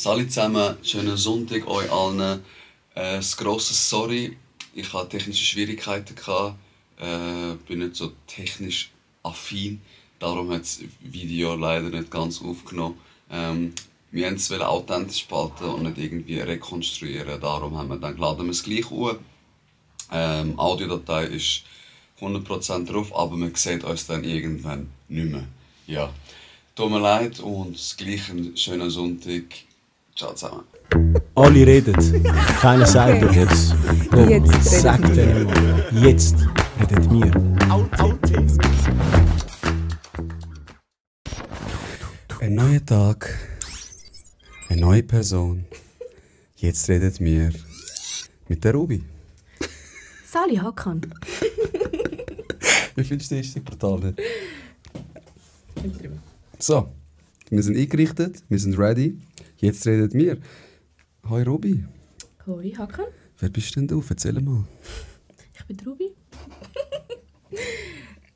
Salut zusammen, schönen Sonntag euch allen. Ein grosses Sorry, ich hatte technische Schwierigkeiten. Bin nicht so technisch affin, darum hat das Video leider nicht ganz aufgenommen. Wir wollten es authentisch behalten und nicht irgendwie rekonstruieren, darum haben wir dann laden wir es gleich hoch. Audiodatei ist 100% drauf, aber man sieht uns dann irgendwann nicht mehr. Ja. Tut mir leid und gleich einen schönen Sonntag. Ciao zusammen. Alle reden, keiner sagt doch jetzt. Jetzt Sag denen mal, jetzt redet wir. Ein neuer Tag, eine neue Person. Jetzt redet wir mit der Ruby. Sali Hakan. Wie findest du die erste Portal? So, wir sind eingerichtet, wir sind ready. Jetzt redet wir. Hoi Ruby. Hoi Hakan. Wer bist denn du? Erzähl mal. Ich bin Ruby.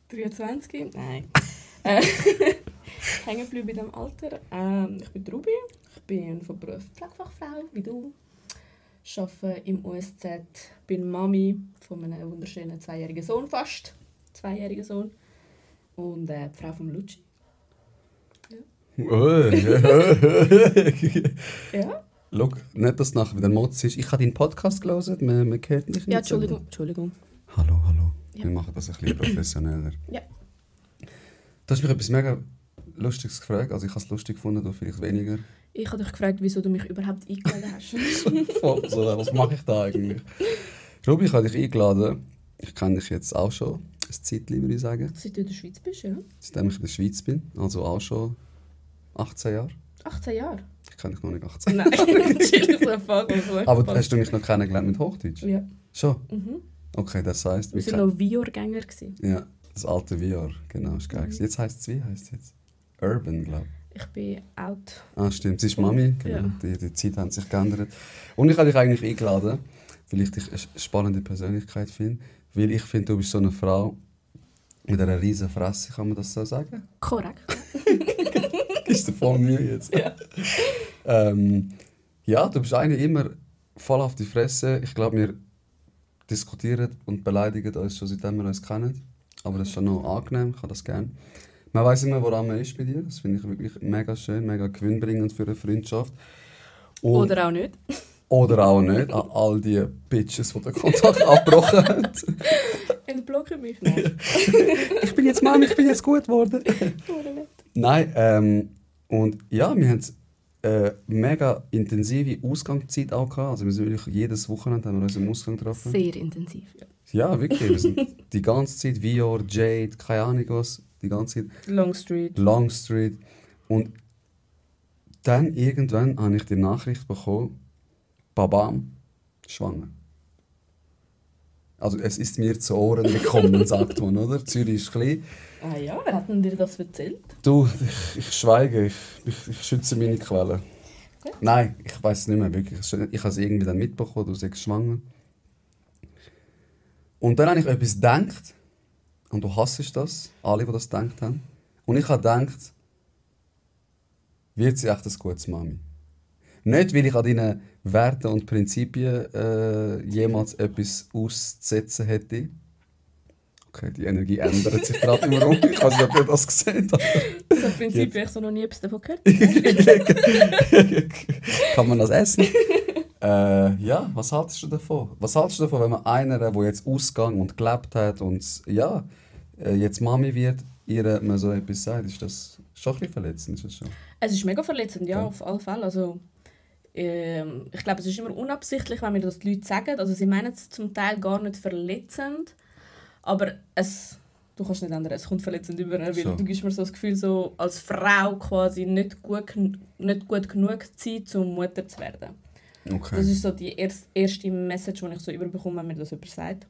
23. Nein. Hängen geblieben in diesem Alter. Ich bin Ruby. Ich bin von Beruf Pflegefachfrau, wie du. Ich arbeite im USZ. Bin Mami von einem wunderschönen 2-jährigen Sohn, fast. 2-jährigen Sohn. Und die Frau von Lucci. Ja. Schau, nicht, dass es nachher wieder Motz ist. Ich habe deinen Podcast gelesen, man hört mich nicht. Ja, Entschuldigung. Hallo. Ja. Wir machen das ein bisschen professioneller. Ja. Du hast mich etwas mega Lustiges gefragt. Also ich habe es lustig gefunden, du vielleicht weniger. Ich habe dich gefragt, wieso du mich überhaupt eingeladen hast. So, was mache ich da eigentlich? Ruby, ich habe dich eingeladen. Ich kenne dich jetzt auch schon ein Zeitchen, würde ich sagen. Seit du in der Schweiz bist, ja? Seitdem ich in der Schweiz bin, also auch schon 18 Jahre. 18 Jahre? Ich kenne dich noch nicht 18. Nein, natürlich so ein Aber hast du mich noch kennengelernt mit Hochdeutsch? Ja. Schon? Mhm. Okay, das heisst... Wir waren noch Vior-Gänger. Ja, das alte VR, genau, ist geil. Jetzt heisst es, wie heisst es jetzt? Urban, glaube ich. Ich bin out. Ah, stimmt, sie ist Mami, genau. Ja. Die Zeit hat sich geändert. Und ich habe dich eigentlich eingeladen, weil ich dich eine spannende Persönlichkeit finde. Weil ich finde, du bist so eine Frau mit einer riesen Fresse, kann man das so sagen? Korrekt. Ist dir voll Mühe jetzt? Ja. Ja, du bist eigentlich immer voll auf die Fresse. Ich glaube, wir diskutieren und beleidigen uns schon seitdem wir uns kennen. Aber das ist schon noch angenehm, ich habe das gerne. Man weiss immer, woran man ist bei dir. Das finde ich wirklich mega schön, mega gewinnbringend für eine Freundschaft. Und Oder auch nicht. oder auch nicht, an all die Bitches, die den Kontakt abgebrochen haben. Entblocken mich nicht. Ich bin jetzt Mann, ich bin jetzt gut geworden. Oder nicht. Nein, und ja, wir haben mega intensive Ausgangszeit auch gehabt. Also wir sind wirklich jedes Wochenende haben wir uns im Ausgang getroffen. Sehr intensiv, ja. Ja, wirklich. Wir sind die ganze Zeit Vior, Jade, keine Ahnung was, die ganze Zeit Longstreet. Und dann irgendwann habe ich die Nachricht bekommen, Babam, schwanger. Also es ist mir zu Ohren gekommen, sagt man, oder? Zürich ist klein. Ah ja, wer hat denn dir das erzählt? Du, ich schweige, ich schütze meine Quellen. Gut. Nein, ich weiß es nicht mehr wirklich. Ich habe es irgendwie dann mitbekommen, du sagst schwanger. Und dann habe ich etwas gedacht, und du hassest das, alle, die das gedacht haben. Und ich habe gedacht, wird sie echt ein gutes Mami? Nicht, weil ich an deinen Werten und Prinzipien jemals etwas auszusetzen hätte. Okay, die Energie ändert sich gerade im Raum. Ich weiß nicht, ob ihr das gesehen habt. So im Prinzip habe ich so noch nie etwas davon gehört. Kann man das essen? Ja, was haltest du davon? Was haltest du davon, wenn man einer, der jetzt ausgegangen und gelebt hat und ja, jetzt Mami wird, ihr mal so etwas sagt? Ist das schon ein bisschen verletzend? Ist das schon? Es ist mega verletzend, ja, auf alle Fälle. Also, ich glaube, es ist immer unabsichtlich, wenn mir das die Leute sagen. Also, sie meinen es zum Teil gar nicht verletzend, aber du kannst nicht ändern, es kommt verletzend über, weil So. du gibst mir so das Gefühl, so als Frau quasi nicht gut genug zu sein, um Mutter zu werden. Okay. Das ist so die erste Message, die ich so überbekomme, wenn mir das jemand sagt.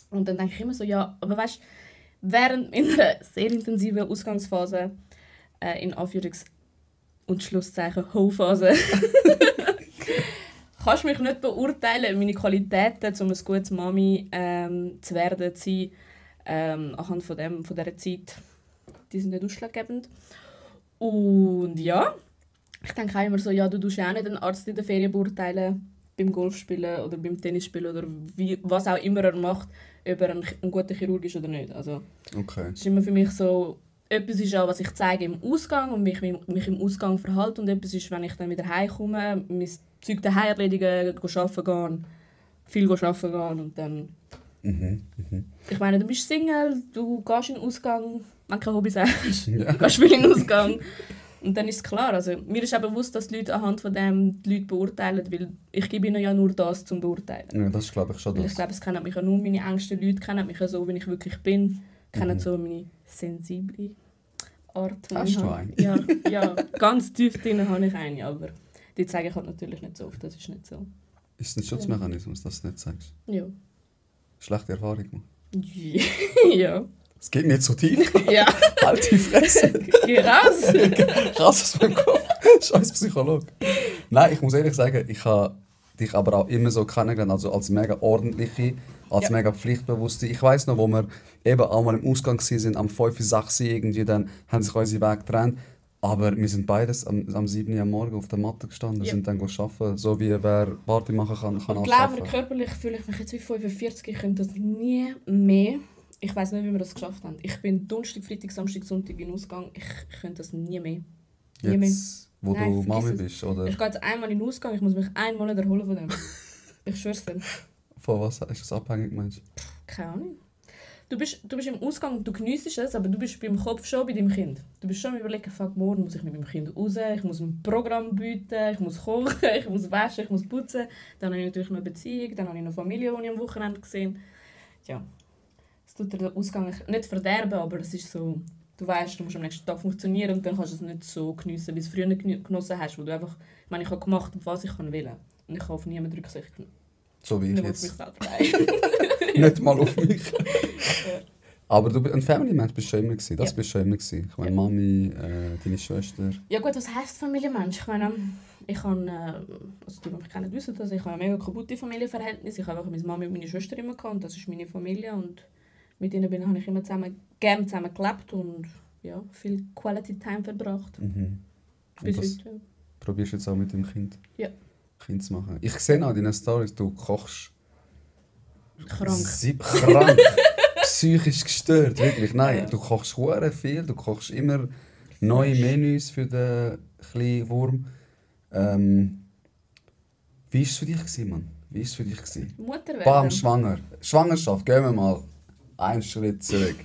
Und dann denke ich immer so, ja, aber weißt du, während in einer sehr intensiven Ausgangsphase, in Anführungs- und Schlusszeichen Ho-Phase, kannst du mich nicht beurteilen, meine Qualitäten, um ein gutes Mami zu werden, zu sein, anhand von dieser Zeit. Die sind nicht ausschlaggebend. Und ja, Ich denke auch immer so, ja, du tust ja auch nicht einen Arzt in der Ferien beurteilen, beim Golfspielen oder beim Tennisspielen oder was auch immer er macht, ob er ein guter Chirurg ist oder nicht. Also, Okay. es ist immer für mich so, etwas ist auch, was ich zeige im Ausgang und mich im Ausgang verhalte und etwas ist, wenn ich dann wieder heimkomme, mein Zeug daheim erledigen, arbeiten gehen, viel arbeiten gehen und dann... Ich meine, du bist Single, du gehst in den Ausgang, wenn du kein Hobby hast, gehst viel in den Ausgang. Und dann ist es klar, also mir ist auch bewusst, dass die Leute anhand von dem die Leute beurteilen, weil ich gebe ihnen ja nur das zum Beurteilen. Ja, das glaube ich schon. Weil ich glaube, es kennen mich ja nur meine engsten Leute, kennen mich ja so, wie ich wirklich bin, kennen so meine sensible Art. Hast du eine? Ja, ganz tief drin habe ich eine, aber die zeige ich halt natürlich nicht so oft, das ist nicht so. Ist es ein Schutzmechanismus, dass du nicht sagst? Ja. Schlechte Erfahrung gemacht. Ja. Es geht mir zu tief. Ja. Halt die Fresse. Geh raus! Krass aus meinem Kopf. Scheiß Psychologe. Nein, ich muss ehrlich sagen, ich habe dich aber auch immer so kennengelernt, also als mega ordentliche, als mega pflichtbewusste. Ich weiss noch, wo wir eben auch mal im Ausgang waren, am 5, 6 irgendwie, dann haben sich unsere Wege getrennt. Aber wir sind beides am 7 Uhr am Morgen auf der Matte gestanden, sind dann arbeiten. So wie wer Party machen kann Ich auch glaube, arbeiten. körperlich fühle ich mich jetzt wie 45, ich könnte das nie mehr. Ich weiss nicht, wie wir das geschafft haben. Ich bin Donnerstag, Freitag, Samstag, Sonntag in Ausgang. Ich könnte das nie mehr. Nie mehr. Jetzt, wo Nein, du vergiss Mami es. bist, oder? Ich gehe jetzt einmal in den Ausgang, ich muss mich einmal nicht erholen von dem. Ich schwör's dir. Von was ist das abhängig, meinst du? Keine Ahnung. Du bist im Ausgang, du geniessest es, aber du bist beim Kopf schon bei deinem Kind. Du bist schon am Überlegen, fuck, morgen muss ich mit meinem Kind raus, ich muss ein Programm bieten, ich muss kochen, ich muss waschen, ich muss putzen. Dann habe ich natürlich noch eine Beziehung, dann habe ich noch Familie, die ich am Wochenende gesehen. Ja, es tut dir den Ausgang nicht verderben, aber es ist so, du weißt, du musst am nächsten Tag funktionieren und dann kannst du es nicht so geniessen, wie du es früher genossen hast, wo du einfach, ich meine, ich habe gemacht, was ich will. Und ich habe auf niemanden Rücksicht genommen. So wie ich Nicht auf mich jetzt. selber. Nein. Nicht mal auf mich. Aber du ein Family-Mensch bist du schon immer gewesen. Das Ja. bist du schon immer gewesen. Ich meine, Mami, deine Schwester. Ja gut, was heisst Familienmensch? Ich meine, ich habe, also die mich kennen, wissen das, ich habe ein mega kaputte Familienverhältnis. Ich habe einfach meine Mami und meine Schwester immer gehabt und das ist meine Familie und mit ihnen habe ich immer gerne zusammen gelebt und ja, viel Quality Time verbracht. Und Bis das heute. probierst du jetzt auch mit dem Kind, Ja. kind zu machen. Ich sehe auch in deinen Stories, du kochst Krank. krank. Psychisch gestört, wirklich. Nein, Ja. du kochst hure viel, du kochst immer neue Menüs für den kleinen Wurm. Wie war es für dich, Mann? Wie war es für dich? Mutter werden. Bam, schwanger. Schwangerschaft, gehen wir mal einen Schritt zurück.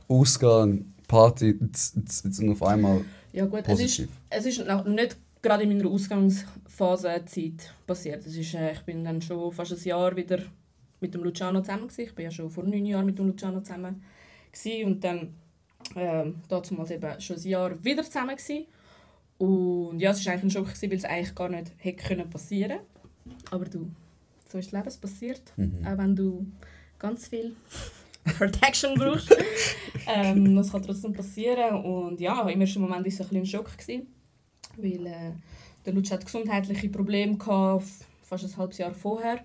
Ausgang, Party, und auf einmal Ja gut, positiv. es ist noch nicht gerade in meiner Ausgangsphase Zeit passiert. Ich bin dann schon fast ein Jahr wieder mit dem Luciano zusammen gewesen. Ich bin ja schon vor 9 Jahren mit dem Luciano zusammen gewesen. Und dann damals eben schon ein Jahr wieder zusammen gewesen. Und ja, es war eigentlich ein Schock gewesen, weil es eigentlich gar nicht hätte passieren können. Aber du, so ist das Leben passiert. Auch wenn du ganz viel Protection brauchst. Das kann trotzdem passieren. Und ja, im ersten Moment war es ein bisschen ein Schock gewesen, weil der Lutsch hat gesundheitliche Probleme gehabt, fast ein halbes Jahr vorher.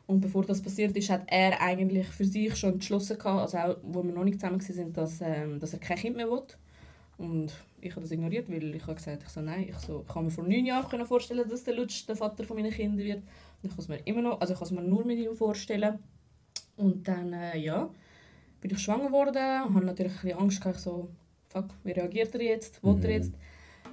Und bevor das passiert ist, hat er eigentlich für sich schon entschlossen gehabt, also auch, wo wir noch nicht zusammen waren, dass er kein Kind mehr will. Und ich habe das ignoriert, weil ich habe gesagt, ich kann mir vor 9 Jahren vorstellen, dass der Lutsch der Vater von meinen Kindern wird. Und ich kann es mir immer noch, also ich kann es mir nur mit ihm vorstellen. Und dann, bin ich schwanger geworden, habe natürlich ein bisschen Angst gehabt, so, fuck, wie reagiert er jetzt, will er jetzt?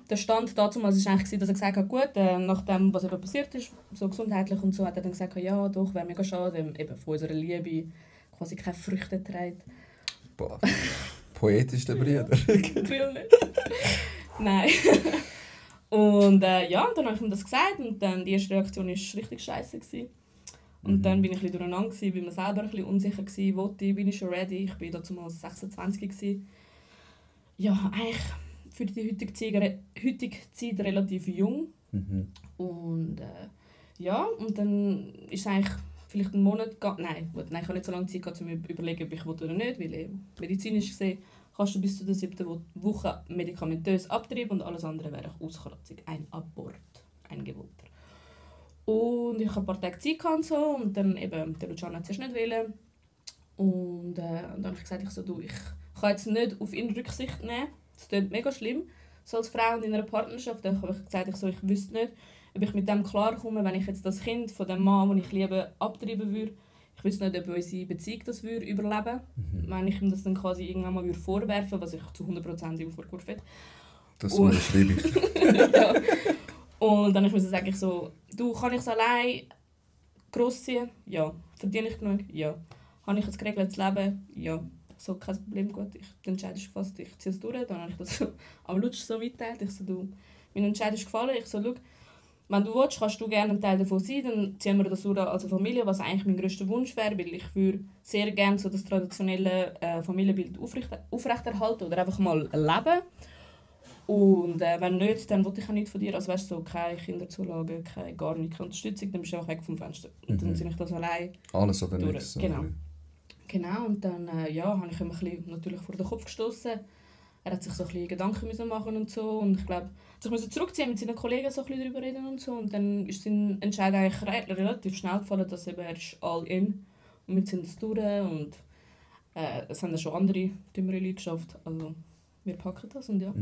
Der Stand dazu war eigentlich, dass er gesagt hat, gut, nach dem, was eben passiert ist, so gesundheitlich und so, hat er dann gesagt, ja, doch, wäre mega schade, wenn eben von unserer Liebe quasi keine Früchte trägt. Boah, poetisch der Bruder. Will nicht. Nein. Und ja, dann habe ich ihm das gesagt und dann die erste Reaktion war richtig scheiße. Und dann bin ich ein bisschen durcheinander, weil man selber ein bisschen unsicher war, bin ich schon ready. Ich war damals 26 gewesen. Ja, eigentlich für die heutige Zeit relativ jung. Und ja, und dann ist es eigentlich vielleicht einen Monat ich habe nicht so lange Zeit gehabt, um mir zu überlegen, ob ich will oder nicht, weil medizinisch gesehen kannst du bis zu der 7. Woche medikamentös abtreiben und alles andere wäre Auskratzung, ein Abort, ein Geburter. Und ich hatte ein paar Tage Zeit und so und dann eben, der Luciano hat es nicht wollen. Und dann habe ich gesagt, ich kann jetzt nicht auf ihn Rücksicht nehmen, das klingt mega schlimm, so als Frau und in einer Partnerschaft. Dann habe ich gesagt, ich wüsste nicht, ob ich mit dem klarkomme, wenn ich jetzt das Kind von dem Mann, den ich liebe, abtreiben würde. Ich wüsste nicht, ob unsere Beziehung das würde überleben würde. Wenn ich ihm das dann quasi irgendwann mal vorwerfen würde, was ich zu 100% ihm vorgeworfen hätte. Das unterschreibe ich. Ja. Und dann musste ich sagen, du, kann ich es allein großziehen? Ja. Verdiene ich genug? Ja. Habe ich ein geregeltes Leben? Ja. So, kein Problem, gut. Der Entscheid ist gefasst, ich ziehe es durch. Dann habe ich das am Lutsch so mitgeteilt. Ich so, du, mein Entscheid ist gefallen. Ich so, schau, wenn du willst, kannst du gerne ein Teil davon sein, dann ziehen wir das durch als Familie, was eigentlich mein grösster Wunsch wäre, weil ich würde sehr gerne so das traditionelle Familienbild aufrechterhalten oder einfach mal leben. Und wenn nicht, dann wollte ich auch nichts von dir. Also weißt du, so, keine Kinderzulagen, gar nichts, Unterstützung, dann bist du einfach weg vom Fenster. Und dann sind ich das allein alles oder durch. nichts. Genau, und dann habe ich ihm ein bisschen natürlich vor den Kopf gestoßen. Er hat sich so ein bisschen Gedanken müssen machen und so. Und ich glaube, sich müssen zurückziehen, mit seinen Kollegen so ein bisschen darüber reden und so. Und dann ist sein Entscheid eigentlich relativ schnell gefallen, dass er ist all in. Und wir sind das durch. Und es haben dann schon andere dümmere Leute geschafft. Also wir packen das und ja.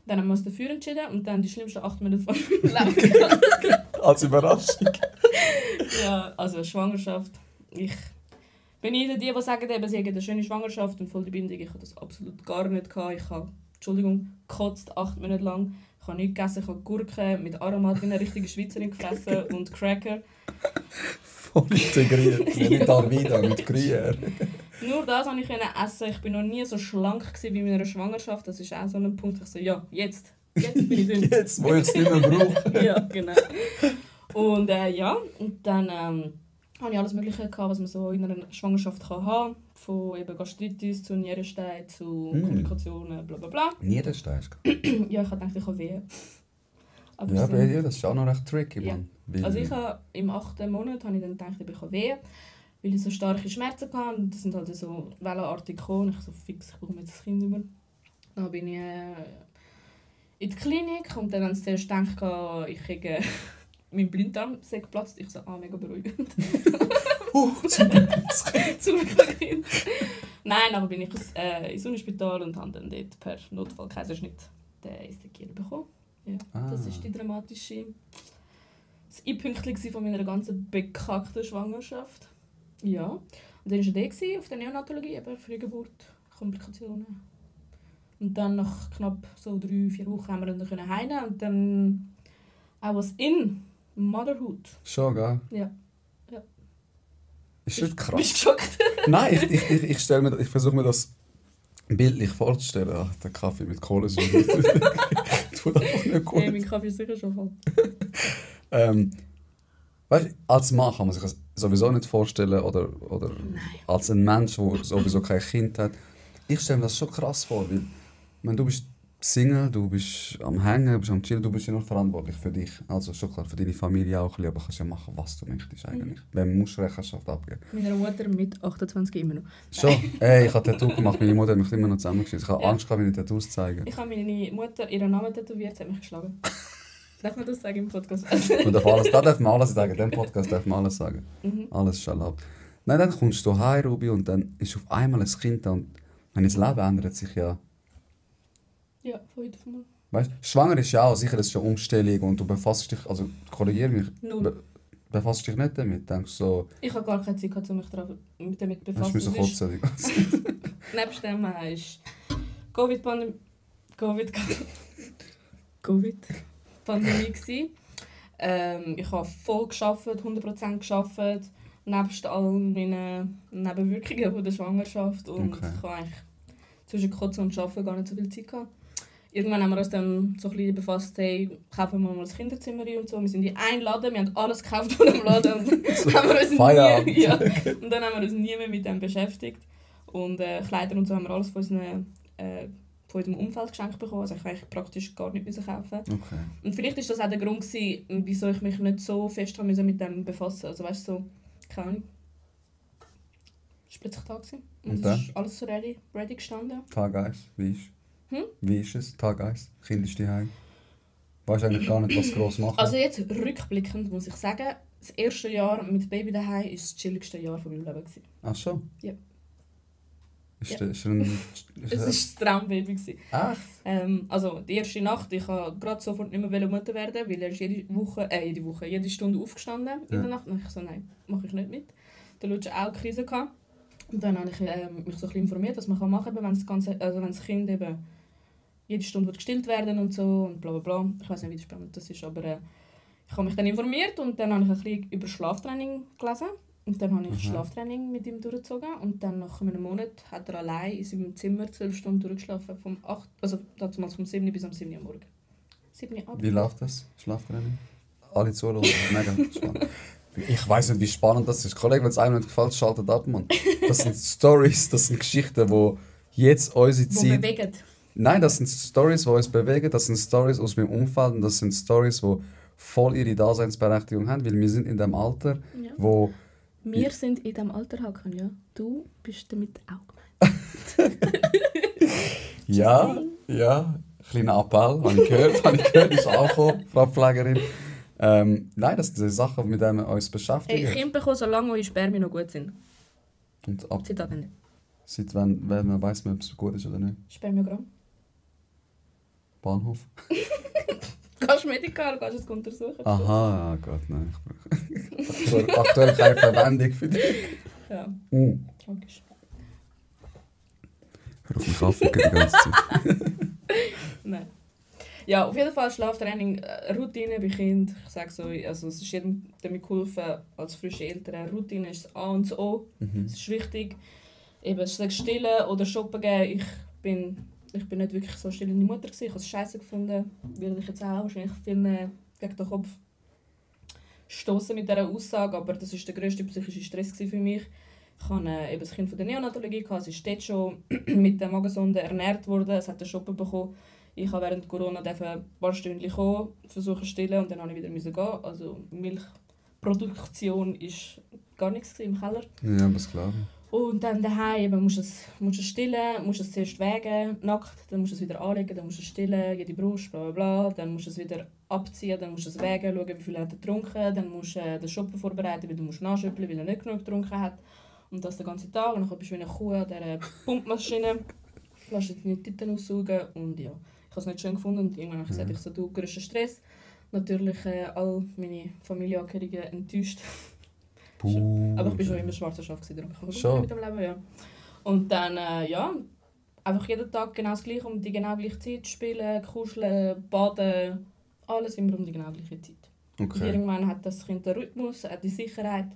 Dann haben wir uns dafür entschieden und dann die schlimmsten 8 Monate von meinem Leben gehabt. Als Überraschung. Ja, also Schwangerschaft. Ich bin nicht die sagen, eben, sie haben eine schöne Schwangerschaft und voll die Bindung. Ich habe das absolut gar nicht gehabt. Ich habe, gekotzt 8 Monate lang. Ich habe nichts gegessen, ich habe Gurken mit Aromat wie eine richtige Schweizerin gefressen und Cracker. Voll integriert. Nicht Alvida mit Gruyère. Nur das konnte ich essen. Ich war noch nie so schlank wie in meiner Schwangerschaft. Das ist auch so ein Punkt. Ich so, ja, jetzt bin ich dünn. Jetzt, wo ich es nicht mehr brauche. Ja, genau. Und und dann hatte ich alles Mögliche gehabt, was man so in einer Schwangerschaft haben kann. Von eben Gastritis zu Nierenstein zu Komplikationen, bla bla bla. Nierenstein? Ja, ich dachte, ich habe Wehen. Aber Ja, so, bei dir, das ist auch noch recht tricky, ja. Mann. Also im 8. Monat habe ich dann gedacht, ich habe Wehen, weil ich so starke Schmerzen hatte. Und das sind halt so wellenartig gekommen. Ich so, fix, ich bekomme jetzt das Kind über. Dann bin ich in die Klinik und dann haben sie zuerst gedacht, ich kriege mein Blinddarm sei geplatzt. Ich so, mega beruhigend. Zum Glück. Zum Glück. Nein, aber bin ich ins Unispital und habe dann dort per Notfall Kaiserschnitt den Estikier bekommen. Ja, das ist die dramatische das I-Pünktchen von meiner ganzen bekackten Schwangerschaft. Ja. Und dann war er da auf der Neonatologie, eben Frühgeburt, Komplikationen. Und dann nach knapp so 3-4 Wochen haben wir dann heim und dann I was in Motherhood. Schon, gell? Ja. Ist das krass? Bist du geschockt? Nein, ich versuche mir das bildlich vorzustellen. Ach, der Kaffee mit Kohlensäure. Tut einfach nicht gut. Hey, mein Kaffee ist sicher schon voll. Weißt du, als Mann kann man sich das sowieso nicht vorstellen oder als ein Mensch, der sowieso kein Kind hat. Ich stelle mir das schon krass vor, weil wenn du bist Single, du bist am Hängen, du bist am Chillen, du bist ja nur verantwortlich für dich. Also schon klar, für deine Familie auch ein bisschen, aber kannst ja machen, was du möchtest eigentlich. Wenn musst du Rechenschaft abgeben. Meiner Mutter mit 28 immer noch. Schon? Ey, ich habe Tattoo gemacht, meine Mutter hat mich immer noch zusammengeschissen. Ich habe Ja. Angst gehabt, meine Tattoos zu zeigen. Ich habe meine Mutter ihren Namen tätowiert, sie hat mich geschlagen. Darf man das sagen im Podcast? Und auf alles, da darf man alles sagen, in diesem Podcast darf man alles sagen. Alles ist erlaubt. Nein, dann kommst du heim, Ruby, und dann ist auf einmal ein Kind da und wenn das Leben ändert sich ja. Ja, von heute auf morgen. Weißt du, schwanger ist ja auch sicher, das ist eine Umstellung und du befasst dich, also korrigiere mich, Null. befasst dich nicht damit, denkst so, Ich habe gar keine Zeit gehabt, um mich damit zu hast du befassen. müssen kotzen die ganze Zeit. Nebst dem war Covid-Pandemie. Covid-Pandemie. Ich habe voll gearbeitet, 100% gearbeitet, nebst all meinen Nebenwirkungen von der Schwangerschaft. Und Okay. ich habe eigentlich zwischen Kotzen und Arbeiten gar nicht so viel Zeit gehabt. Irgendwann haben wir uns dann so ein bisschen befasst, hey, kaufen wir mal ein Kinderzimmer und so. Wir sind in einen Laden, wir haben alles gekauft von dem Laden und haben wir uns Feierabend. und dann haben wir uns nie mehr mit dem beschäftigt. Und Kleider und so haben wir alles von unserem Umfeld geschenkt bekommen, also ich habe eigentlich praktisch gar nicht müssen kaufen. Okay. Und vielleicht war das auch der Grund gewesen, wieso ich mich nicht so fest habe müssen mit dem befassen. Also weißt du, so, keine Ahnung. Es war plötzlich da gewesen. Und Und es dann? ist alles so ready gestanden. Tag 1, wie ist? Hm? Wie ist es? Tag 1, Kind ist daheim. Weißt eigentlich gar nicht, was gross machen. Also jetzt rückblickend muss ich sagen, das erste Jahr mit Baby daheim war das chilligste Jahr von meinem Leben gewesen. Ach schon? Ja. Ist ein, Es war das Traumbaby. Echt? Also die erste Nacht, ich wollte gerade sofort nicht mehr Mutter werden, weil er ist jede Stunde aufgestanden in der Nacht. Und ich so, nein, mache ich nicht mit. Der Lutsch auch eine Krise gehabt. Und dann habe ich mich so ein bisschen informiert, was man machen kann, wenn das Kind eben jede Stunde gestillt werden und so und bla bla bla. Ich weiß nicht, wie spannend das ist, aber ich habe mich dann informiert und dann habe ich ein bisschen über Schlaftraining gelesen. Und dann habe ich Schlaftraining mit ihm durchgezogen und dann nach einem Monat hat er allein in seinem Zimmer 12 Stunden durchgeschlafen, damals vom 7 bis am 7 Uhr morgen. 7 Uhr Wie läuft das, Schlaftraining? Alle zuhören, mega spannend. Ich weiss nicht, wie spannend das ist. Kollege, wenn es einem nicht gefällt, schaltet ab, Mann. Das sind Stories, das sind Geschichten, die jetzt unsere Zeit... Wo bewegen. Nein, das sind Stories, die uns bewegen, das sind Stories aus meinem Umfeld und das sind Stories, die voll ihre Daseinsberechtigung haben, weil wir sind in dem Alter, wo... Wir sind in diesem Alter, Hakan, ja. Du bist damit auch gemeint. ja. Kleiner Appell, habe ich gehört, ist angekommen, Frau Pflegerin. Nein, das sind Sachen, mit denen wir uns beschäftigen. Hey, Kind bekommen, solange eure Spermien noch gut sind. Und ab Seit wann nicht? seit wann man weiss, ob es gut ist oder nicht? Spermiogramm. Bahnhof? Gehst du Medikal, gehst du es untersuchen? Aha, Gott, nein. Ich brauche aktuell keine Verwendung für dich. Ja, logisch. Hör auf mich anficken die ganze Zeit. Nein. Ja, auf jeden Fall Schlaftraining, Routine bei Kindern. Ich sage so, also es ist jedem damit geholfen, als frische Eltern. Routine ist das A und das O. Es ist wichtig. Eben, stillen oder shoppen gehen. Ich bin nicht wirklich so stillende Mutter gewesen. Ich habe es scheiße gefunden. Würde ich jetzt auch wahrscheinlich vielen gegen den Kopf stoßen mit dieser Aussage. Aber das war der grösste psychische Stress für mich. Ich hatte eben das Kind von der Neonatologie. Es ist dort schon mit der Magensonde ernährt worden. Es hat einen Shoppen bekommen. Ich habe während Corona ein paar Stunden kommen, versuchen zu stillen und dann musste ich wieder gehen. Also Milchproduktion war gar nichts im Keller. Ja, das glaube ich. Und dann daheim musst du es stillen, musst es zuerst wägen, nackt, dann musst du es wieder anlegen, dann musst du es stillen, jede Brust, bla bla bla. Dann musst du es wieder abziehen, dann musst du es wägen, schauen, wie viel er getrunken, dann musst du den Shoppen vorbereiten, weil du musst nachschütteln, weil er nicht genug getrunken hat. Und das den ganzen Tag. Und dann bist du wie eine Kuh an dieser Pumpmaschine, lässt dir die Titten aussaugen und ja. Ich habe es nicht schön gefunden und irgendwann habe ich gesagt, ich so, du, grösster Stress. Natürlich all meine Familienangehörigen enttäuscht. Aber ich war schon immer schwarzer Schaf, darum ich habe gut mit dem Leben, ja. Und dann, einfach jeden Tag genau das Gleiche, um die genau gleiche Zeit spielen, kuscheln, baden, alles immer um die genau gleiche Zeit. Okay. Und irgendwann hat das Kind den Rhythmus, hat die Sicherheit,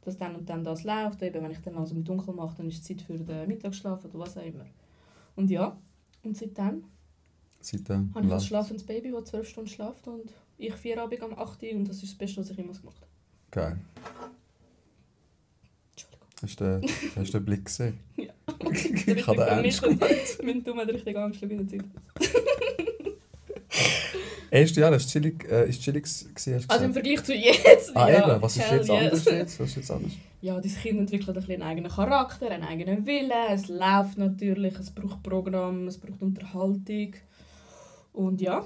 dass dann und dann das läuft. Eben, wenn ich dann also im Dunkeln mache, dann ist es Zeit für den Mittagsschlaf oder was auch immer. Und ja, und seitdem habe ich ein schlafendes Baby, das 12 Stunden schläft und ich 4 Abend am 8 Uhr und das ist das Beste, was ich immer gemacht habe. Geil. Entschuldigung. Hast du den Blick gesehen? Ja. Ich habe den ernst gemeint. Mein Dumm hat richtig Angst in der Zeit. Erstes Jahr war chillig gewesen, also im Vergleich zu jetzt? Eben, was ist jetzt anders? Was ist jetzt anders? Ja, das Kind entwickelt ein bisschen einen eigenen Charakter, einen eigenen Willen. Es läuft natürlich, es braucht Programm, es braucht Unterhaltung. Und ja,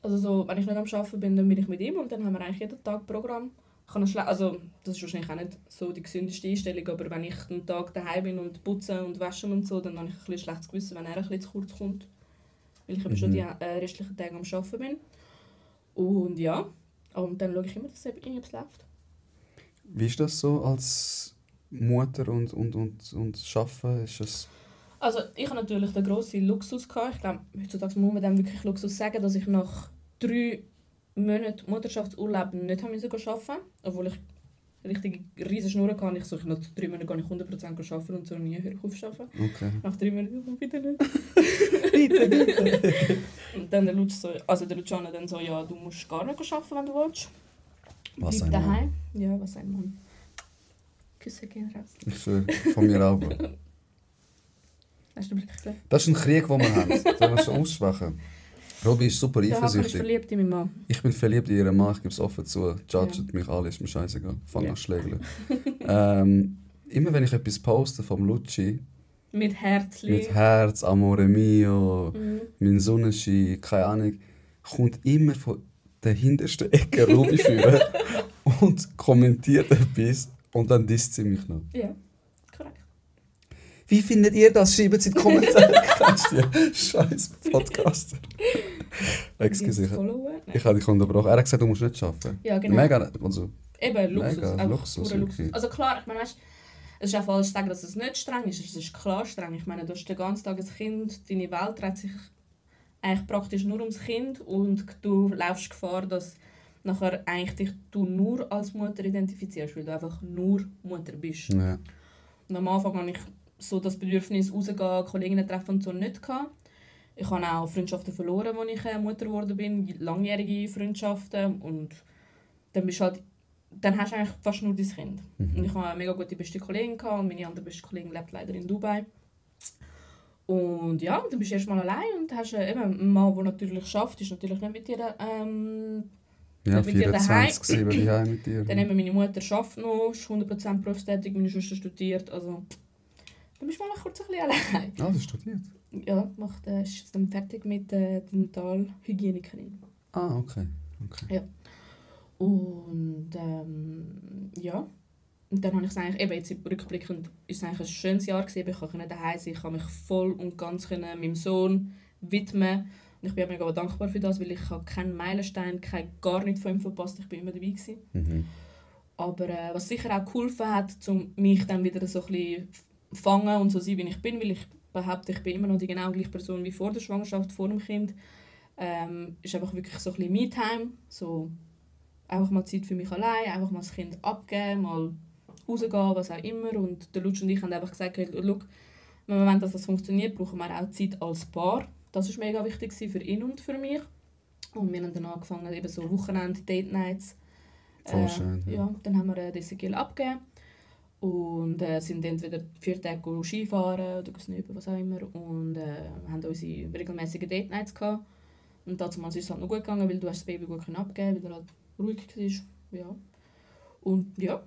also so, wenn ich nicht am Arbeiten bin, dann bin ich mit ihm und dann haben wir eigentlich jeden Tag Programm. Also das ist wahrscheinlich auch nicht so die gesündeste Einstellung, aber wenn ich einen Tag daheim bin und putze und wasche und so, dann habe ich ein bisschen schlechtes Gewissen, wenn er ein bisschen zu kurz kommt. Weil ich eben schon die restlichen Tage am Arbeiten bin. Und ja, und dann schaue ich immer, dass irgendwas läuft. Wie ist das so als Mutter und Arbeiten? Ist das... Also ich habe natürlich den grossen Luxus gehabt. Ich glaube, heutzutage muss man dem wirklich Luxus sagen, dass ich nach 3 Monaten Mutterschaftsurlaub nicht arbeiten musste. Obwohl ich richtig riesige Schnurren hatte. Ich nach 3 Monaten gar nicht 100% arbeiten und so nie höre ich auf zu arbeiten. Okay. Nach 3 Monaten wieder nicht. Bitte. Und dann der Luciano dann so, ja, du musst gar nicht arbeiten, wenn du willst. Was Bleib ein daheim. Mann. Ja, was ein Mann. Küsse gehen raus. Ich schwöre, von mir auch. Hast du den Blick gesehen? Das ist ein Krieg, den wir haben. Den wir schon ausschwächen. Robi ist super eifersüchtig. Ich bin verliebt in meinen Mann. Ich bin verliebt in ihren Mann, ich gebe es offen zu. Judget mich alle, ist mir scheißegal. Fang an schlägeln. Immer wenn ich etwas poste vom Luci, mit Herzli. Mit Herz, Amore mio, mein Sonnenschein, keine Ahnung, kommt immer von der hintersten Ecke Robi führen und kommentiert etwas und dann disst sie mich noch. Ja, korrekt. Wie findet ihr das? Schreibt es in die Kommentare. Scheiß Podcaster. Excuse, ich habe dich unterbrochen. Er hat gesagt, du musst nicht arbeiten. Ja, genau. Mega, also, eben Luxus. mega Luxus, Luxus. Also klar, ich meine, weißt, es ist auch falsch zu sagen, dass es nicht streng ist. Es ist klar streng. Ich meine, du hast den ganzen Tag ein Kind, deine Welt dreht sich eigentlich praktisch nur ums Kind und du laufst Gefahr, dass nachher eigentlich du nur als Mutter identifizierst, weil du einfach nur Mutter bist. ja. Und am Anfang hatte ich so das Bedürfnis, rauszugehen, Kolleginnen treffen und so nicht gehabt. Ich habe auch Freundschaften verloren, als ich Mutter geworden bin, langjährige Freundschaften. Und dann bist halt, dann hast du eigentlich fast nur dein Kind. Und ich hatte eine mega gute beste Kollegin gehabt, und meine andere beste Kollegin lebt leider in Dubai. Und ja, dann bist du erst mal allein und hast eben einen Mann, der natürlich schafft, ist natürlich nicht mit dir Ja, mit dir daheim. 24/7 daheim mit dir. Dann eben meine Mutter arbeitet noch, ist 100% berufstätig, meine Schwester studiert, also dann bist du mal kurz ein bisschen allein. Ah, du studiert? Ja, ist jetzt dann fertig mit Dentalhygienikerin. Ah, okay. Ja. Und ja. Und dann habe ich es eigentlich, eben jetzt rückblickend, ist es eigentlich ein schönes Jahr gewesen. Ich konnte daheim sein, ich konnte mich voll und ganz meinem Sohn widmen. Und ich bin mega dankbar für das, weil ich habe keinen Meilenstein, gar nichts von ihm verpasst. Ich bin immer dabei gewesen. Aber was sicher auch geholfen hat, um mich dann wieder so ein bisschen fangen und so sein, wie ich bin, weil ich behaupte, ich bin immer noch die genau gleiche Person wie vor der Schwangerschaft, vor dem Kind, ist einfach wirklich so ein bisschen Me-Time, so einfach mal Zeit für mich allein, einfach mal das Kind abgeben, mal rausgehen, was auch immer. Und der Lutsch und ich haben einfach gesagt, hey, schau, wenn wir wollen, dass das funktioniert, brauchen wir auch Zeit als Paar. Das war mega wichtig für ihn und für mich. Und wir haben dann angefangen, eben so Wochenende, Date-Nights. Voll schön. Ja, dann haben wir DCGL abgegeben. Und sind entweder 4 Tage Skifahren oder snooben, was auch immer. Und haben unsere regelmäßigen Date-Nights gehabt. Und damals ist es halt noch gut gegangen, weil du das Baby gut abgeben, weil er halt ruhig war. Ja. Und ja.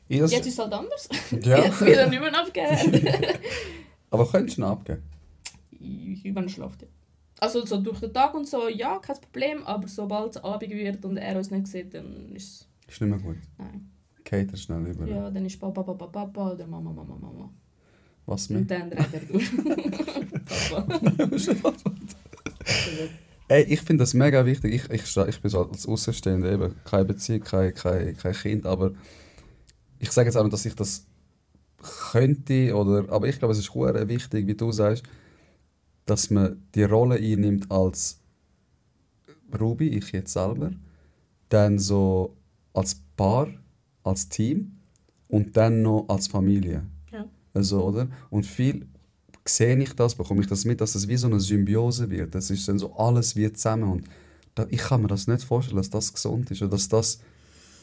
Jetzt ist es halt anders. Ja. Jetzt will er nicht mehr abgeben. Aber könntest du ihn abgeben? Wenn er schläft. Also so durch den Tag und so, ja, kein Problem. Aber sobald es Abend wird und er uns nicht sieht, dann ist es... Ist nicht mehr gut? Nein. Geht er schnell über? Ja, dann ist Papa oder Mama. Was mit? Und dann dreht er durch. Papa. Ey, ich finde das mega wichtig. Ich bin so als Außenstehender, eben keine Beziehung, kein Kind, aber ich sage jetzt auch nicht, dass ich das könnte, aber ich glaube, es ist sehr wichtig, wie du sagst, dass man die Rolle einnimmt als Ruby, ich jetzt selber, dann so als Paar, als Team und dann noch als Familie. Ja. Also, oder? Und viel sehe ich das, bekomme ich das mit, dass es wie so eine Symbiose wird. Das ist dann so, alles wird zusammen. Und ich kann mir das nicht vorstellen, dass das gesund ist oder dass das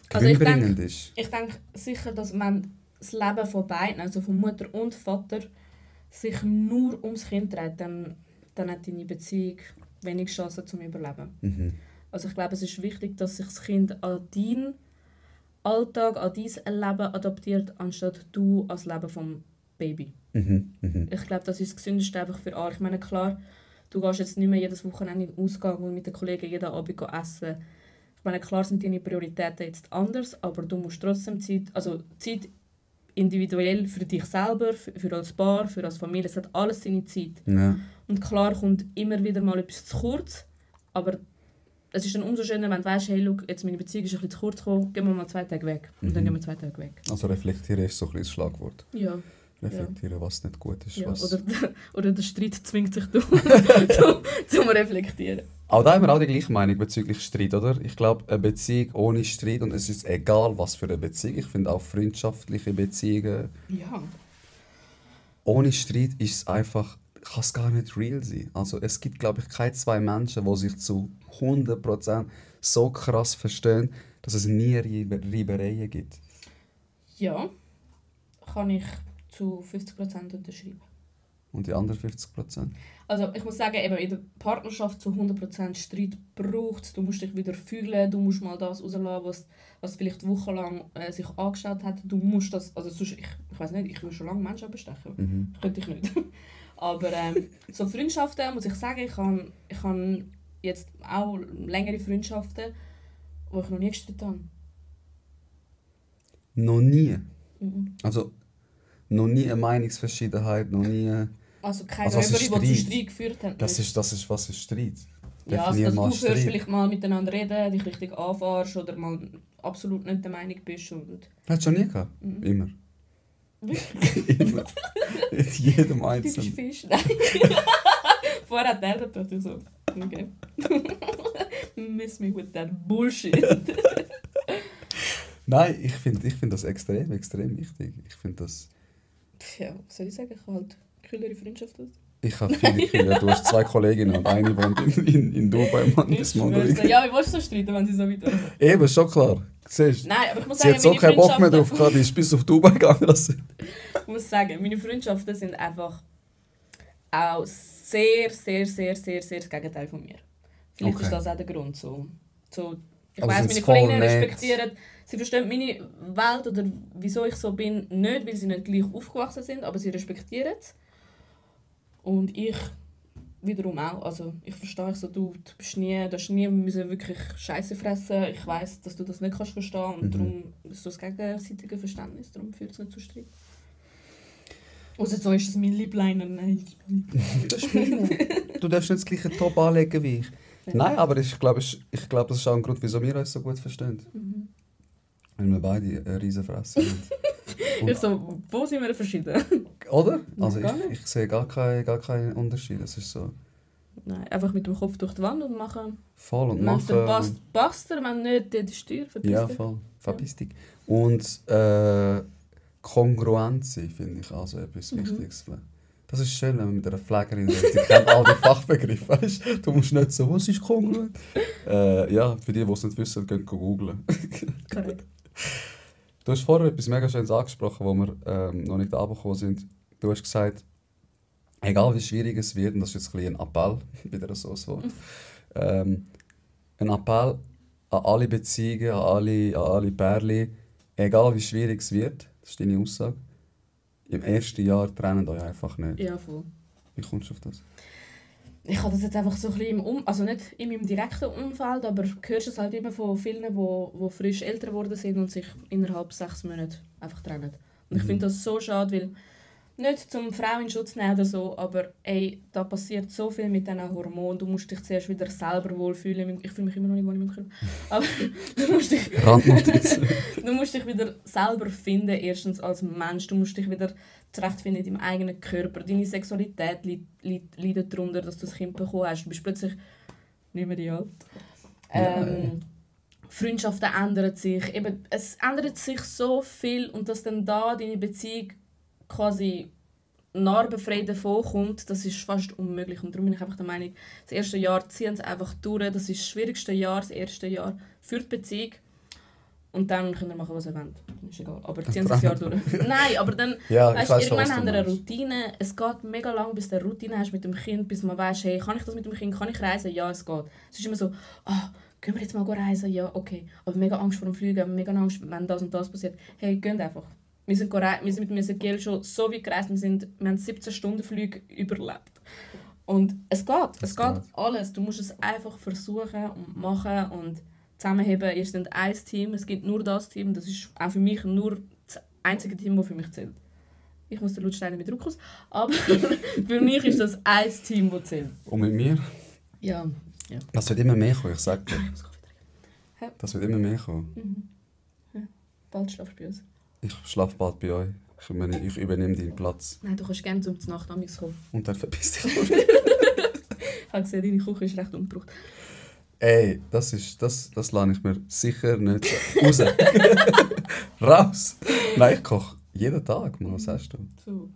gewinnbringend ist. Ich denke sicher, dass man das Leben von beiden, also von Mutter und Vater, sich nur ums Kind dreht, dann hat deine Beziehung wenig Chancen zum Überleben. Also ich glaube, es ist wichtig, dass sich das Kind an deinen Alltag, an dein Leben adaptiert, anstatt du als Leben vom Baby. Ich glaube, das ist das Gesündeste einfach für alle. Ich meine, klar, du gehst jetzt nicht mehr jedes Wochenende in den Ausgang und mit den Kollegen jeden Abend essen. Ich meine, klar sind deine Prioritäten jetzt anders, aber du musst trotzdem Zeit individuell für dich selber, für als Paar, für als Familie, es hat alles seine Zeit. Ja. Und klar kommt immer wieder mal etwas zu kurz, aber es ist dann umso schöner, wenn du weißt, hey, look, jetzt meine Beziehung ist ein bisschen zu kurz gekommen, gehen wir mal 2 Tage weg. Und dann gehen wir 2 Tage weg. Also reflektieren ist so ein bisschen das Schlagwort. Ja. Reflektieren, was nicht gut ist. Ja, was... oder der Streit zwingt sich zum Reflektieren. Aber da haben wir auch die gleiche Meinung bezüglich Streit, oder? Ich glaube, eine Beziehung ohne Streit, und es ist egal, was für eine Beziehung, ich finde auch freundschaftliche Beziehungen, Ja. ohne Streit ist es einfach, kann es gar nicht real sein. Also es gibt, glaube ich, keine 2 Menschen, die sich zu 100% so krass verstehen, dass es nie Reibereien gibt. Ja, kann ich zu 50% unterschreiben. Und die anderen 50%? Also ich muss sagen, eben in der Partnerschaft zu 100% Streit braucht es. Du musst dich wieder fühlen, du musst mal das rauslassen, was vielleicht wochenlang sich angeschaut hat. Du musst das, also sonst, ich weiß nicht, ich würde schon lange Menschen bestechen. Könnte ich nicht. Aber so Freundschaften, muss ich sagen, ich habe jetzt auch längere Freundschaften, wo ich noch nie gestritten habe. Noch nie? Mhm. Also, noch nie eine Meinungsverschiedenheit, noch nie... Also keine Also, was ist Räuberin, die zu Streit? Streit geführt haben. Das ist was ist Streit? ja, also, Definier dass mal du hörst, Streit. vielleicht mal miteinander reden, dich richtig anfährst oder mal absolut nicht der Meinung bist. Und Hast du schon nie gehabt? Immer. wirklich, Immer. In jedem du bist Einzelnen. Fisch. Nein. Vorher hat er dachte ich so, okay. Miss me with that bullshit. Nein, ich find das extrem wichtig. Ich finde das... Ja, was soll ich sagen? Ich habe halt kühlere Freundschaft. Ich habe viele Gefühle. Du hast 2 Kolleginnen und eine wohnt in Dubai, Mann, das Mongolik. Ja, wie willst du so streiten, wenn sie so weit kommen? Eben, ist schon klar. Siehst du? Nein, aber ich muss Sie sagen, hat so meine keinen Bock mehr Freundschaften... drauf gehabt, die ist bis auf Dubai gegangen. Ich muss sagen, meine Freundschaften sind einfach auch sehr das Gegenteil von mir. Vielleicht Okay. ist das auch der Grund. Ich Also weiss, sind's meine voll Kolleginnen nett. respektieren, sie verstehen meine Welt oder wieso ich so bin, nicht, weil sie nicht gleich aufgewachsen sind, aber sie respektieren es. Und ich wiederum auch. Also ich verstehe so, du hast nie müssen wirklich Scheiße fressen. Ich weiss, dass du das nicht kannst verstehen und darum ist so das gegenseitige Verständnis, darum führt es nicht zu Streit. Außer so ist es mein Liebleiner, nein. Das ist meine. Du darfst nicht das gleiche Top anlegen wie ich. Nein, aber ich glaube, das ist auch ein Grund, wieso wir uns so gut verstehen. Weil wir beide eine riesen Fresse haben. Ich so, wo sind wir verschieden? Oder? Also Gar nicht. ich sehe gar keinen Unterschied. Es ist so Nein, einfach mit dem Kopf durch die Wand und machen. voll und Wenn es dir machen. passt, passt er, wenn nicht, dann die Steuer verpisst Ja, dich. voll. Verpiss dich. Und kongruent sein, finde ich also etwas Wichtiges. Das ist schön, wenn man mit einer Pflegerin redet. Sie kennt all die Fachbegriffe. Weißt? Du musst nicht so, was ist kongruent? Ja, für die, die es nicht wissen, gehen googeln. Korrekt. Du hast vorher etwas mega Schönes angesprochen, wo wir noch nicht angekommen sind. Du hast gesagt, egal wie schwierig es wird, und das ist jetzt ein bisschen ein Appell, wieder so ein Wort, ein Appell an alle Beziehungen, an alle Pärchen, egal wie schwierig es wird, das ist deine Aussage, im ersten Jahr trennt euch einfach nicht. Ja, voll. Wie kommst du auf das? Ich habe das jetzt einfach so ein bisschen also nicht in meinem direkten Umfeld, aber du hörst es halt immer von vielen, die frisch älter geworden sind und sich innerhalb 6 Monaten einfach trennen. Und ich finde das so schade, weil nicht zum Frau in Schutz nehmen oder so, aber ey, da passiert so viel mit diesen Hormonen. Du musst dich zuerst wieder selber wohlfühlen. Ich fühle mich immer noch nicht wohl in meinem Körper. Aber Randnotiz. du musst dich wieder selber finden, erstens als Mensch. Du musst dich wieder zurechtfinden in deinem eigenen Körper. Deine Sexualität leidet darunter, dass du das Kind bekommen hast. Du bist plötzlich nicht mehr die alt. Freundschaften ändern sich. Eben, es ändert sich so viel und dass dann da deine Beziehung quasi narbenfrei davon kommt, das ist fast unmöglich. Und darum bin ich einfach der Meinung, das erste Jahr ziehen sie einfach durch. Das ist das schwierigste Jahr, das erste Jahr für die Beziehung. Und dann könnt ihr machen, was ihr wollt. Ist egal. Aber ziehen sie das Jahr durch. Nein, aber dann, Ja, ich weißt, weiss schon, irgendwann was haben du wir eine meinst. Routine. Es geht mega lang, bis du eine Routine hast mit dem Kind, bis man weiss, hey, kann ich das mit dem Kind, kann ich reisen? Ja, es geht. Es ist immer so, gehen wir jetzt mal reisen? Ja, okay. Aber mega Angst vor dem Fliegen, mega Angst, wenn das und das passiert. Hey, geht einfach. Wir sind mit dem Ezekiel schon so weit gereist, wir haben 17 Stunden Flüge überlebt. Und es geht. Es geht alles. Du musst es einfach versuchen und machen und zusammenheben. Ihr seid ein Team, es gibt nur das Team. Das ist auch für mich nur das einzige Team, das für mich zählt. Ich muss den Lutstein mit Druck aus. Aber für mich ist das ein Team, das zählt. Und mit mir? Ja. Das wird immer mehr kommen, ich sag dir. Ich muss Kaffee trinken. Das wird immer mehr kommen. Bald schlafst du bei uns. Ich schlafe bald bei euch. Ich übernehme deinen Platz. Nein, du kannst gerne zum Nacht an mich kommen. Und dann verpiss dich. Ich habe gesehen, deine Küche ist recht ungebraucht. Ey, das lasse ich mir sicher nicht raus. Raus! Nein, ich koche jeden Tag, Mann. Was sagst du? So.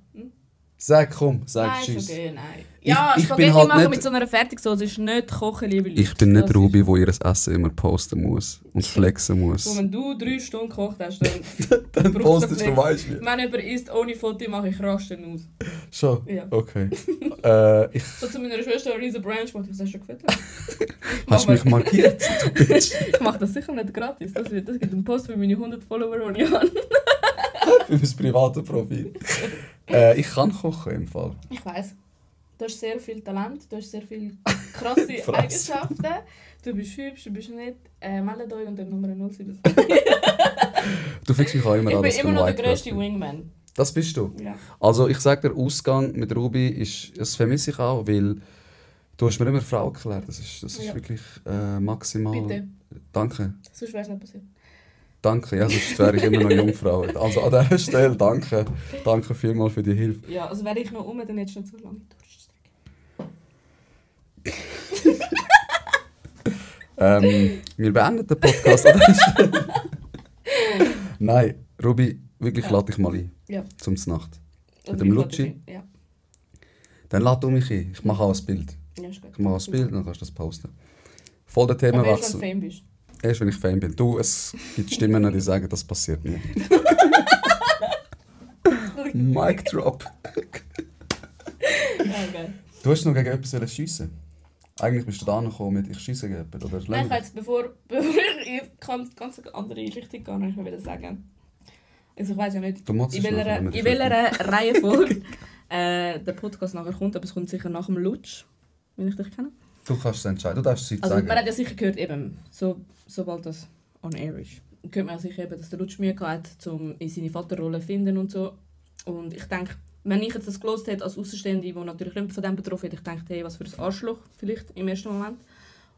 Sag Nein, tschüss. ist okay, nein. Ja, Ich Spaghetti bin halt machen nicht- mit so einer Fertigsoße ist nicht kochen, liebe Leute. Ich bin nicht Das Ruby, wo ihr Essen immer posten muss und flexen Ist, muss. wenn du 3 Stunden gekocht hast, dann Dann brauchst du postest du, Flex. weißt du. Wenn jemand isst ohne Foto, mache ich Rasten aus. Schon? Ja. Okay. Ich So zu meiner Schwester Riesen Branch, die ich das schon gefällt. hast mich markiert, du Bitch. Ich mache das sicher nicht gratis. Das gibt einen Post für meine 100 Follower, die ich habe. Für mein privates Profil. Ich kann kochen im Fall. Ich weiss. Du hast sehr viel Talent, du hast sehr viele krasse Fresse. Eigenschaften. Du bist hübsch, du bist nett. Meldet euch unter Nummer 077. Du findest mich auch immer Ich bin alles immer noch der White grösste Girl. Wingman. Das bist du. Ja. Also ich sage dir, Ausgang mit Ruby, das vermisse ich auch, weil du hast mir immer Frau erklärt. Das ist Ja. wirklich maximal... Bitte. Danke. Sonst wäre es nicht passiert. Danke, ja, sonst wäre ich immer noch Jungfrau. Also an dieser Stelle danke. Danke vielmals für die Hilfe. Ja, also wäre ich noch dann hättest du noch zu lange durchstrecken. Wir beenden den Podcast an dieser Stelle. Nein, Ruby, wirklich Ja. lade dich mal ein. Ja. Zum Znacht. Oder Mit dem wie Lutschi. geht das? Ja. Dann lade du mich ein. Ich mache auch ein Bild. Ja, ist gut. Ich mache auch ein Bild und dann kannst du das posten. Voll der Aber erst, Themenwechsel. wenn du Fan bist. Erst wenn ich Fan bin. Du, es gibt Stimmen, die sagen, das passiert nie. Mic drop. Ja, geil. Du hast noch gegen etwas schiessen. Eigentlich bist du da gekommen mit «Ich schiesse gegen jemanden», oder? Nein, ich jetzt, bevor ich in ganz andere Richtung gehe, noch wieder sagen. Also ich weiss ja nicht, Du musst in es nachher, wenn wir in fertig welcher Reihenfolge der Podcast nachher kommt, aber es kommt sicher nach dem Lutsch, wenn ich dich kenne. Du kannst es entscheiden. Du darfst es Also sagen. man hat ja sicher gehört, eben, sobald das on air ist, hört man ja sicher eben, dass der Lutsch Mühe hatte, um in seine Vaterrolle zu finden und so. Und ich denke, wenn ich jetzt das gelesen hätte als Außenstehende, die natürlich nicht von dem betroffen ist, ich dachte, hey, was für ein Arschloch vielleicht im ersten Moment.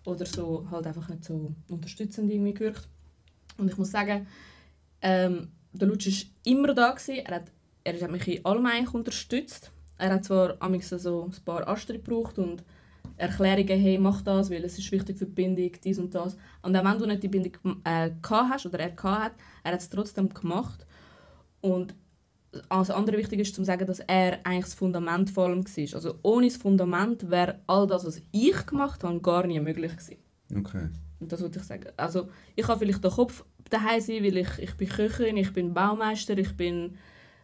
Oder so halt einfach nicht so unterstützend irgendwie gewirkt. Und ich muss sagen, der Lutsch war immer da gewesen. Er hat mich in allem eigentlich unterstützt. Er hat zwar amigs so ein paar Aster gebraucht und Erklärungen, hey, mach das, weil es ist wichtig für die Bindung, dies und das. Und auch wenn du nicht die Bindung gehabt hast, oder er gehabt hat, er hat es trotzdem gemacht. Und das andere wichtig ist, zu sagen, dass er eigentlich das Fundament vor allem war. Also ohne das Fundament wäre all das, was ich gemacht habe, gar nie möglich gewesen. Okay. Und das wollte ich sagen. Also ich habe vielleicht den Kopf daheim sein, weil ich bin Köchin, ich bin Baumeister, ich bin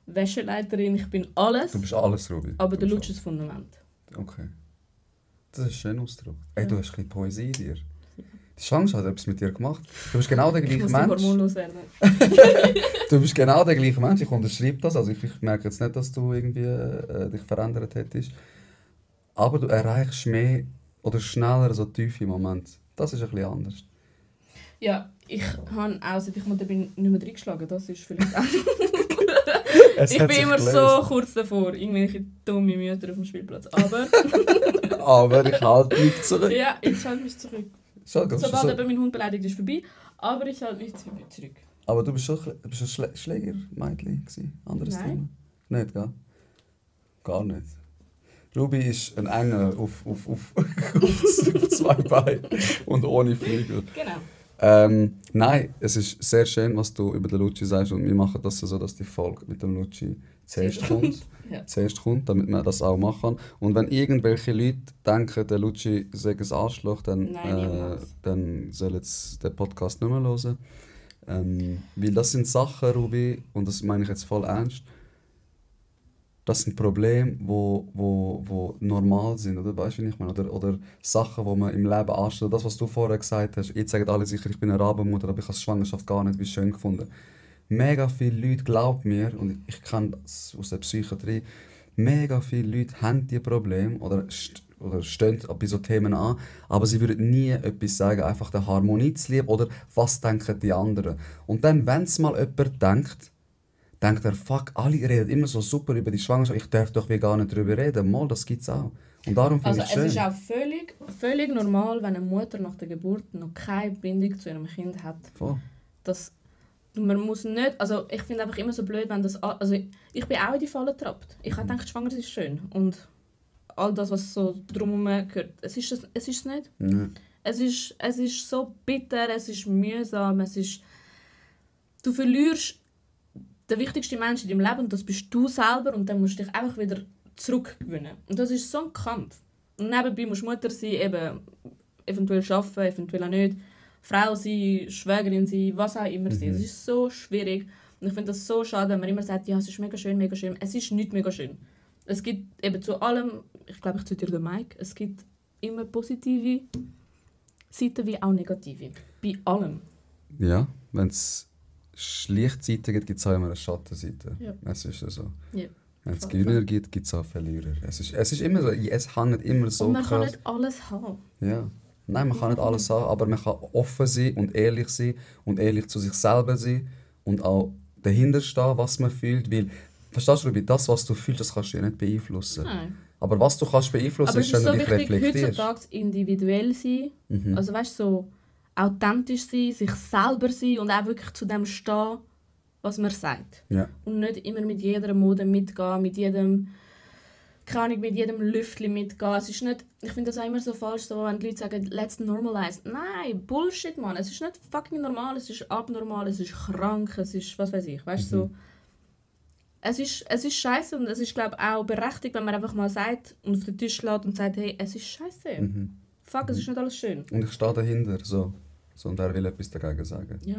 Wäscheleiterin, ich bin alles. Du bist alles, Ruby. Aber Du der bist Lutsch ist das Fundament. alles. Okay. Das ist ein schöner Ausdruck. Ey, Ja. du hast ein bisschen Poesie in dir. Die Schwangerschaft hat etwas mit dir gemacht. Du bist genau der Ich gleiche muss Mensch. hormonlos werden. Du bist genau der gleiche Mensch. Ich unterschreibe das. Also ich merke jetzt nicht, dass du irgendwie dich verändert hättest. Aber du erreichst mehr oder schneller so tiefe Momente. Das ist ein bisschen anders. Ja, ich habe auch, seit ich Mutter bin, nicht mehr reingeschlagen. Das ist vielleicht auch... Ich bin immer so kurz davor, irgendwelche dumme Mütter auf dem Spielplatz. Aber Aber ich halte mich zurück. ja, ich halte mich zurück. Sobald Sobald eben mein Hund beleidigt ist, vorbei. Aber ich halte mich zurück. Aber du bist schon ein Schlägermädchen gewesen. Anderes Nein. Thema. Nicht, gell? Gar nicht. Ruby ist ein Engel auf zwei Beinen und ohne Flügel. Genau. Nein, es ist sehr schön, was du über den Lucci sagst, und wir machen das so, dass die Folge mit dem Lucci zuerst kommt. Ja. Zuerst kommt, damit man das auch machen kann. Und wenn irgendwelche Leute denken, der Lucci sei ein Arschloch, dann, Nein, niemals. dann sollen sie den Podcast nicht mehr hören. Weil das sind Sachen, Ruby, und das meine ich jetzt voll ernst, das sind Probleme, wo normal sind, oder? Weißt du, wie ich meine? Oder Sachen, die man im Leben anstellt. Das, was du vorher gesagt hast, jetzt sagen alle sicher, ich bin eine Rabenmutter, aber ich habe die Schwangerschaft gar nicht wie schön gefunden. Mega viele Leute, glaub mir, und ich kenne das aus der Psychiatrie, mega viele Leute haben diese Probleme oder stehen bei so Themen an, aber sie würden nie etwas sagen, einfach der Harmonie zu lieben oder was denken die anderen. Und dann, wenn es mal jemand denkt er, fuck, alle reden immer so super über die Schwangerschaft, ich darf doch wie gar nicht darüber reden. Mal, das gibt es auch. Und darum finde Also ich es schön. es ist auch völlig normal, wenn eine Mutter nach der Geburt noch keine Bindung zu ihrem Kind hat. Voll. Das, man muss nicht, also ich finde einfach immer so blöd, wenn das, also ich bin auch in die Falle getrappt. Ich habe gedacht, schwanger ist schön und all das, was so drumherum gehört, es ist es nicht. Ja. Es ist so bitter, es ist mühsam, du verlierst den wichtigsten Menschen in deinem Leben und das bist du selber und dann musst du dich einfach wieder zurückgewinnen. Und das ist so ein Kampf. Und nebenbei musst du Mutter sein, eben eventuell arbeiten, eventuell auch nicht, Frau sein, Schwägerin sein, was auch immer sein. Es ist so schwierig. Und ich finde das so schade, wenn man immer sagt, ja, es ist mega schön, mega schön. Es ist nicht mega schön. Es gibt eben zu allem, ich glaube, ich zitiere den Mike, es gibt immer positive Seiten wie auch negative. Bei allem. Ja, wenn es Lichtseiten gibt, gibt es auch immer eine Schattenseite. Ja. Es ist ja so. Ja. Wenn es Voll. Gewinner gibt, gibt es auch Verlierer. Es ist immer so, es hängt immer so Und man kann krass. nicht alles haben. Ja. Nein, man kann nicht alles sagen, aber man kann offen sein und ehrlich zu sich selber sein und auch dahinter stehen, was man fühlt, weil verstehst du, Ruby, das, was du fühlst, das kannst du ja nicht beeinflussen. Nein. Aber was du kannst beeinflussen, Aber es ist, ist wenn so du dich wichtig, reflektierst. heutzutage individuell sein. Also weißt du, so authentisch sein, sich selber sein und auch wirklich zu dem stehen, was man sagt. Ja. Und nicht immer mit jeder Mode mitgehen, mit jedem, keine Ahnung, mit jedem Lüftchen mitgehen. Es ist nicht, ich finde das auch immer so falsch, so, wenn die Leute sagen, let's normalize. Nein, Bullshit, Mann. Es ist nicht fucking normal, es ist abnormal, es ist krank, es ist, was weiß ich, weißt du, so. Es ist scheiße und es ist, glaube ich, auch berechtigt, wenn man einfach mal sagt und auf den Tisch lädt und sagt, hey, es ist scheiße. Fuck, es ist nicht alles schön. Und ich stehe dahinter, so. Und er will etwas dagegen sagen. Ja.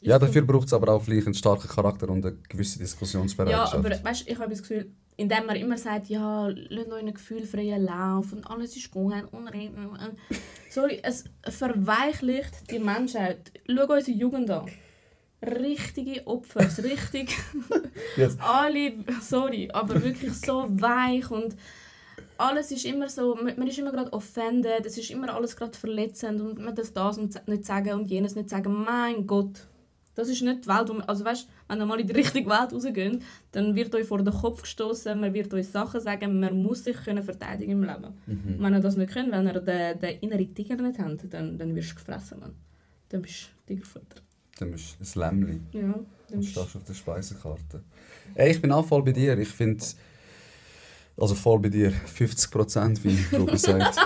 Ja, dafür braucht es aber auch vielleicht einen starken Charakter und eine gewisse Ja, Diskussionsbereitschaft. aber weißt, ich habe das Gefühl, indem man immer sagt, ja, lasst euch einen gefühlfreien Lauf und alles ist gut und sorry, es verweichlicht die Menschheit. Schau unsere Jugend an. Richtige Opfer, richtig. Jetzt. Alle, sorry, aber wirklich so weich und alles ist immer so, man ist immer gerade offended, es ist immer alles gerade verletzend und man darf das nicht sagen und jenes nicht sagen. Mein Gott, das ist nicht die Welt. Also weißt, wenn ihr mal in die richtige Welt rausgeht, dann wird euch vor den Kopf gestoßen, man wird euch Sachen sagen, man muss sich können verteidigen im Leben. Und wenn ihr das nicht könnt, wenn ihr den inneren Tiger nicht habt, dann wirst du gefressen, Mann. Dann bist du Tigerfutter. Dann bist du ein Lämmchen. Ja, dann Du bist stehst auf der Speisekarte. Ey, ich bin auch voll bei dir. Ich finde, also voll bei dir, 50%, wie Ruby sagt.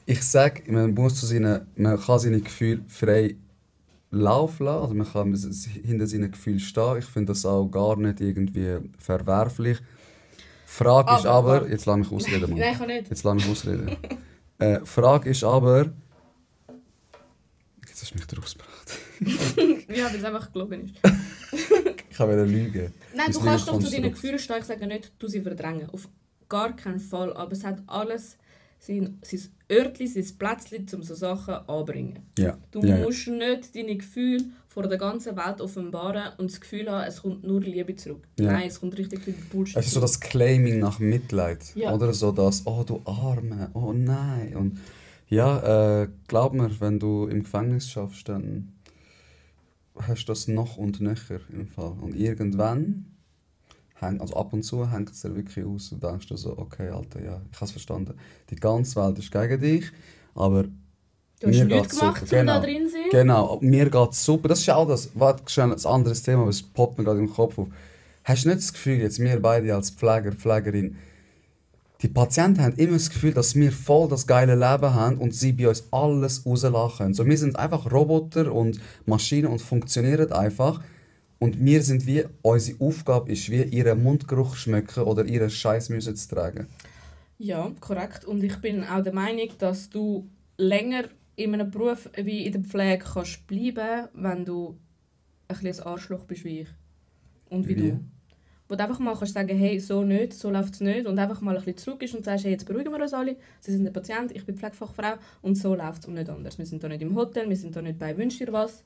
Ich sage, man kann seine Gefühle frei laufen lassen. Also man kann hinter seinen Gefühlen stehen. Ich finde das auch gar nicht irgendwie verwerflich. Frage ist aber, jetzt lass mich ausreden, Mann. Nein, ich kann nicht. Jetzt lass mich ausreden. Frage ist aber, jetzt hast du mich draus gebracht. Ja, weil es einfach gelogen ist. Ich kann wieder lügen. Nein, du Mein kannst doch zu deinen Lügenkonstrukt. Gefühlen stehen. Ich sage nicht, du sie verdrängen. Auf gar keinen Fall. Aber es hat alles sein Örtchen, sein Plätzchen, um so Sachen anzubringen. Ja. Du ja, musst nicht deine Gefühle vor der ganzen Welt offenbaren und das Gefühl haben, es kommt nur Liebe zurück. Ja. Nein, es kommt richtig viel Bullshit Es ist so das Claiming nach Mitleid. Ja. Oder so das, oh du Arme, oh nein. Und ja, glaub mir, wenn du im Gefängnis schaffst, dann hast du das noch und nöcher im Fall. Und irgendwann, also ab und zu hängt es dir wirklich aus und denkst du so, okay, Alter, ja, ich habe es verstanden. Die ganze Welt ist gegen dich, aber Du hast mir nichts geht's gemacht, super. um da drin zu sein. Genau, mir geht es super. Das ist auch das, warte, schon ein anderes Thema, aber es poppt mir gerade im Kopf auf. Hast du nicht das Gefühl, jetzt wir beide als Pfleger, Pflegerin, die Patienten haben immer das Gefühl, dass wir voll das geile Leben haben und sie bei uns alles rauslachen können. So, wir sind einfach Roboter und Maschinen und funktionieren einfach. Und wir sind wie, unsere Aufgabe ist wie, ihren Mundgeruch schmecken oder ihren Scheiß müssen zu tragen. Ja, korrekt. Und ich bin auch der Meinung, dass du länger in einem Beruf wie in der Pflege kannst bleiben, wenn du ein bisschen ein Arschloch bist wie ich. Und wie Wie? du. Wo du einfach mal kannst sagen, hey, so nicht, so läuft es nicht. Und einfach mal ein bisschen zurück ist und sagst, hey, jetzt beruhigen wir uns alle. Sie sind der Patient, ich bin Pflegefachfrau und so läuft es und nicht anders. Wir sind hier nicht im Hotel, wir sind hier nicht bei «Wünsch dir was».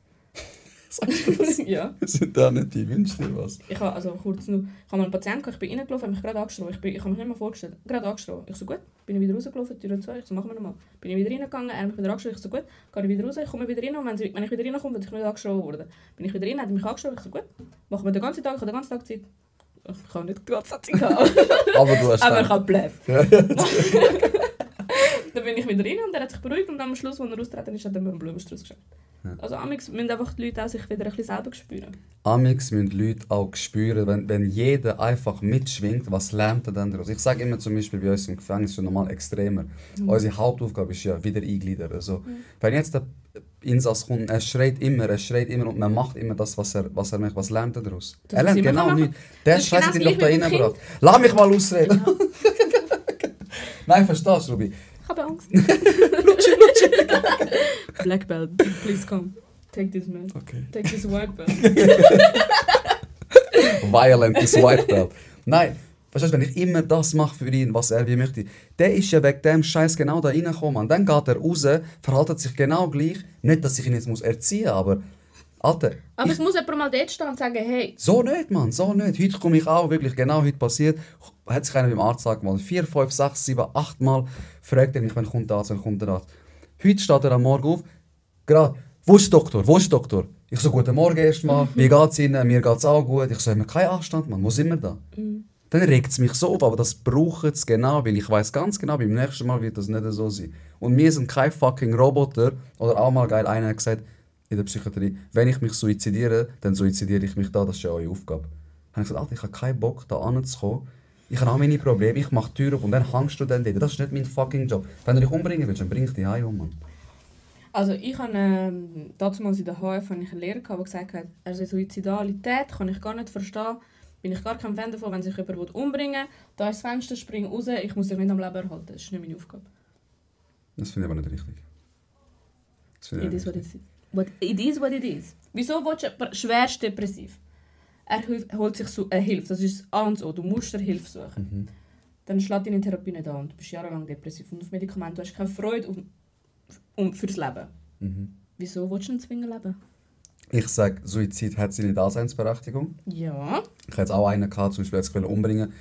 Sagst du das? Ja. Wir sind da nicht die Wünsch dir was. Ich habe also kurz nur, ich habe mal einen Patienten gehabt, ich bin reingelaufen, habe mich gerade angeschrien. Ich habe mich nicht mal vorgestellt. Gerade angeschrien. Ich so, gut, bin ich wieder rausgelaufen, Tür 2, ich so, machen wir nochmal. Bin ich wieder reingegangen, er hat mich wieder angeschrien, ich so, gut, gehe ich wieder raus, ich komme wieder rein und wenn ich wieder reinkomme, bin ich wieder angeschrien worden. Bin ich wieder rein, hat er mich angeschrien, ich so, gut, machen wir den ganzen Tag, ich habe den ganzen Tag Zeit. Ich kann nicht die ganze Zeit Zeit haben. Aber du hast Aber ich recht. habe bleibt. Ja, Dann bin ich wieder rein und er hat sich beruhigt und am Schluss, als er austreten ist, hat er mir einen Blumenstrauß geschenkt. Ja. Also amigs müssen einfach die Leute auch sich wieder ein bisschen selber spüren. Amix müssen die Leute auch spüren, wenn jeder einfach mitschwingt, was lernt er dann daraus? Ich sage immer zum Beispiel bei uns im Gefängnis ist es normal extremer. Unsere Hauptaufgabe ist ja wieder eingliedern. Also, wenn jetzt der Insass kommt, er schreit immer und man macht immer das, was er macht. Was lernt er daraus? Das, Er was lernt ich immer genau mache. nichts. Der Das ist Scheiß hat ihn genau doch da das Gleiche mit dem reingebracht. Lass mich mal ausreden. Nein, verstehst du, Ruby? Ich habe Angst. Black belt, please come. Take this man. Okay. Take this white belt. Violent is white belt. Nein, verstehst du, wenn ich immer das mache für ihn, was er wie möchte, der ist ja wegen dem Scheiß genau da reingekommen. Und dann geht er raus, verhält sich genau gleich. Nicht, dass ich ihn jetzt erziehen muss, aber Alter, Aber es muss jemand mal dort stehen und sagen, hey, so nicht, Mann, so nicht. Heute komme ich auch, wirklich genau heute passiert. Hat sich einer beim Arzt gesagt, mal 4, 5, 6, 7, 8 Mal fragt er mich, wann kommt der Arzt. Heute steht er am Morgen auf, gerade, wo ist der Doktor, wo ist der Doktor? Ich so, guten Morgen erstmal, wie geht's Ihnen? Mir geht's auch gut. Ich so, haben wir keinen Anstand, Mann, wo sind wir da? Dann regt es mich so auf, aber das braucht es genau, weil ich weiß ganz genau, beim nächsten Mal wird das nicht so sein. Und wir sind kein fucking Roboter. Oder auch mal geil, einer hat gesagt, in der Psychiatrie, wenn ich mich suizidiere, dann suizidiere ich mich da, das ist ja eure Aufgabe. Dann habe ich gesagt, Alter, ich habe keinen Bock, da anzukommen. Ich habe auch meine Probleme, ich mache die Tür auf und dann hängst du dann dort. Das ist nicht mein fucking Job. Wenn du dich umbringen willst, dann bring ich dich heim, Mann. Also ich habe damals in der HF eine Lehrer, die gesagt hat, also Suizidalität kann ich gar nicht verstehen. Bin ich gar kein Fan davon, wenn sich jemand umbringen will. Da ist das Fenster, spring raus, ich muss dich nicht am Leben erhalten. Das ist nicht meine Aufgabe. Das finde ich aber nicht richtig. It is what it is. It is what it is. Wieso willst du jemanden schwerst depressiv? Er holt sich Hilfe, das ist das A und O. Du musst dir Hilfe suchen. Dann schlägt deine Therapie nicht an und du bist jahrelang depressiv und auf Medikamente. Du hast keine Freude fürs Leben. Wieso willst du ihn zwingen leben? Ich sage, Suizid hat seine Daseinsberechtigung. Ja. Ich hatte auch einen gehabt, zum Beispiel, der umbringen.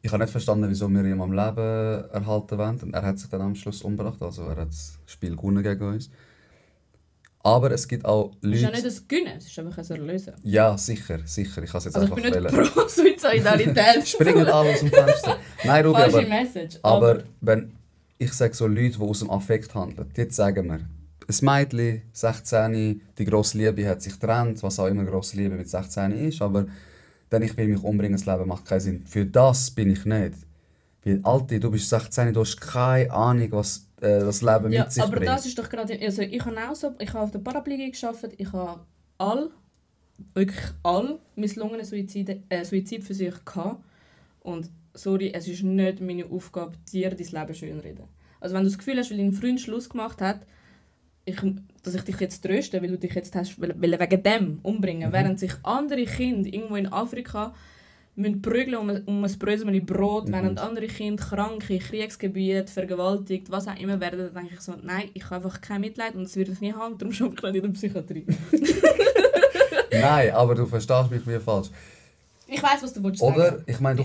Ich habe nicht verstanden, wieso wir ihn am Leben erhalten wollen. Und er hat sich dann am Schluss umgebracht, also er hat das Spiel gewonnen gegen uns. Aber es gibt auch Leute... Es ist ja nicht ein Gönnen, es ist einfach ein Erlösen. Ja, sicher. Ich kann es jetzt also einfach ich bin nicht pro Suizidalität. Springen alle aus dem Fenster. Nein, Ruby, Falsche Message. Aber wenn ich sage so Leute, die aus dem Affekt handeln, jetzt sagen wir, ein Mädchen, 16, die grosse Liebe hat sich getrennt, was auch immer grosse Liebe mit 16 ist, aber dann ich will mich umbringen, das Leben macht keinen Sinn. Für das bin ich nicht. Weil, Alte, du bist 16, du hast keine Ahnung, was das Leben mit sich bringt. Ja, aber das ist doch gerade... Also ich habe auch so... Ich habe auf der Paraplegie gearbeitet, ich habe wirklich all misslungene Suizidversuche gehabt. Und sorry, es ist nicht meine Aufgabe, dir dein Leben schönreden. Also wenn du das Gefühl hast, weil dein Freund Schluss gemacht hat, dass ich dich jetzt tröste, weil du dich jetzt hast wegen dem umbringen, während sich andere Kinder irgendwo in Afrika müssen prügeln um ein Brösel Brot, während andere Kinder krank in Kriegsgebieten, vergewaltigt, was auch immer werden, dann denke ich so, nein, ich habe einfach kein Mitleid und das würde ich nie haben, darum arbeite ich nicht in der Psychiatrie. Nein, aber du verstehst mich wie falsch. Ich weiss, was du sagen willst. Oder? Ich meine,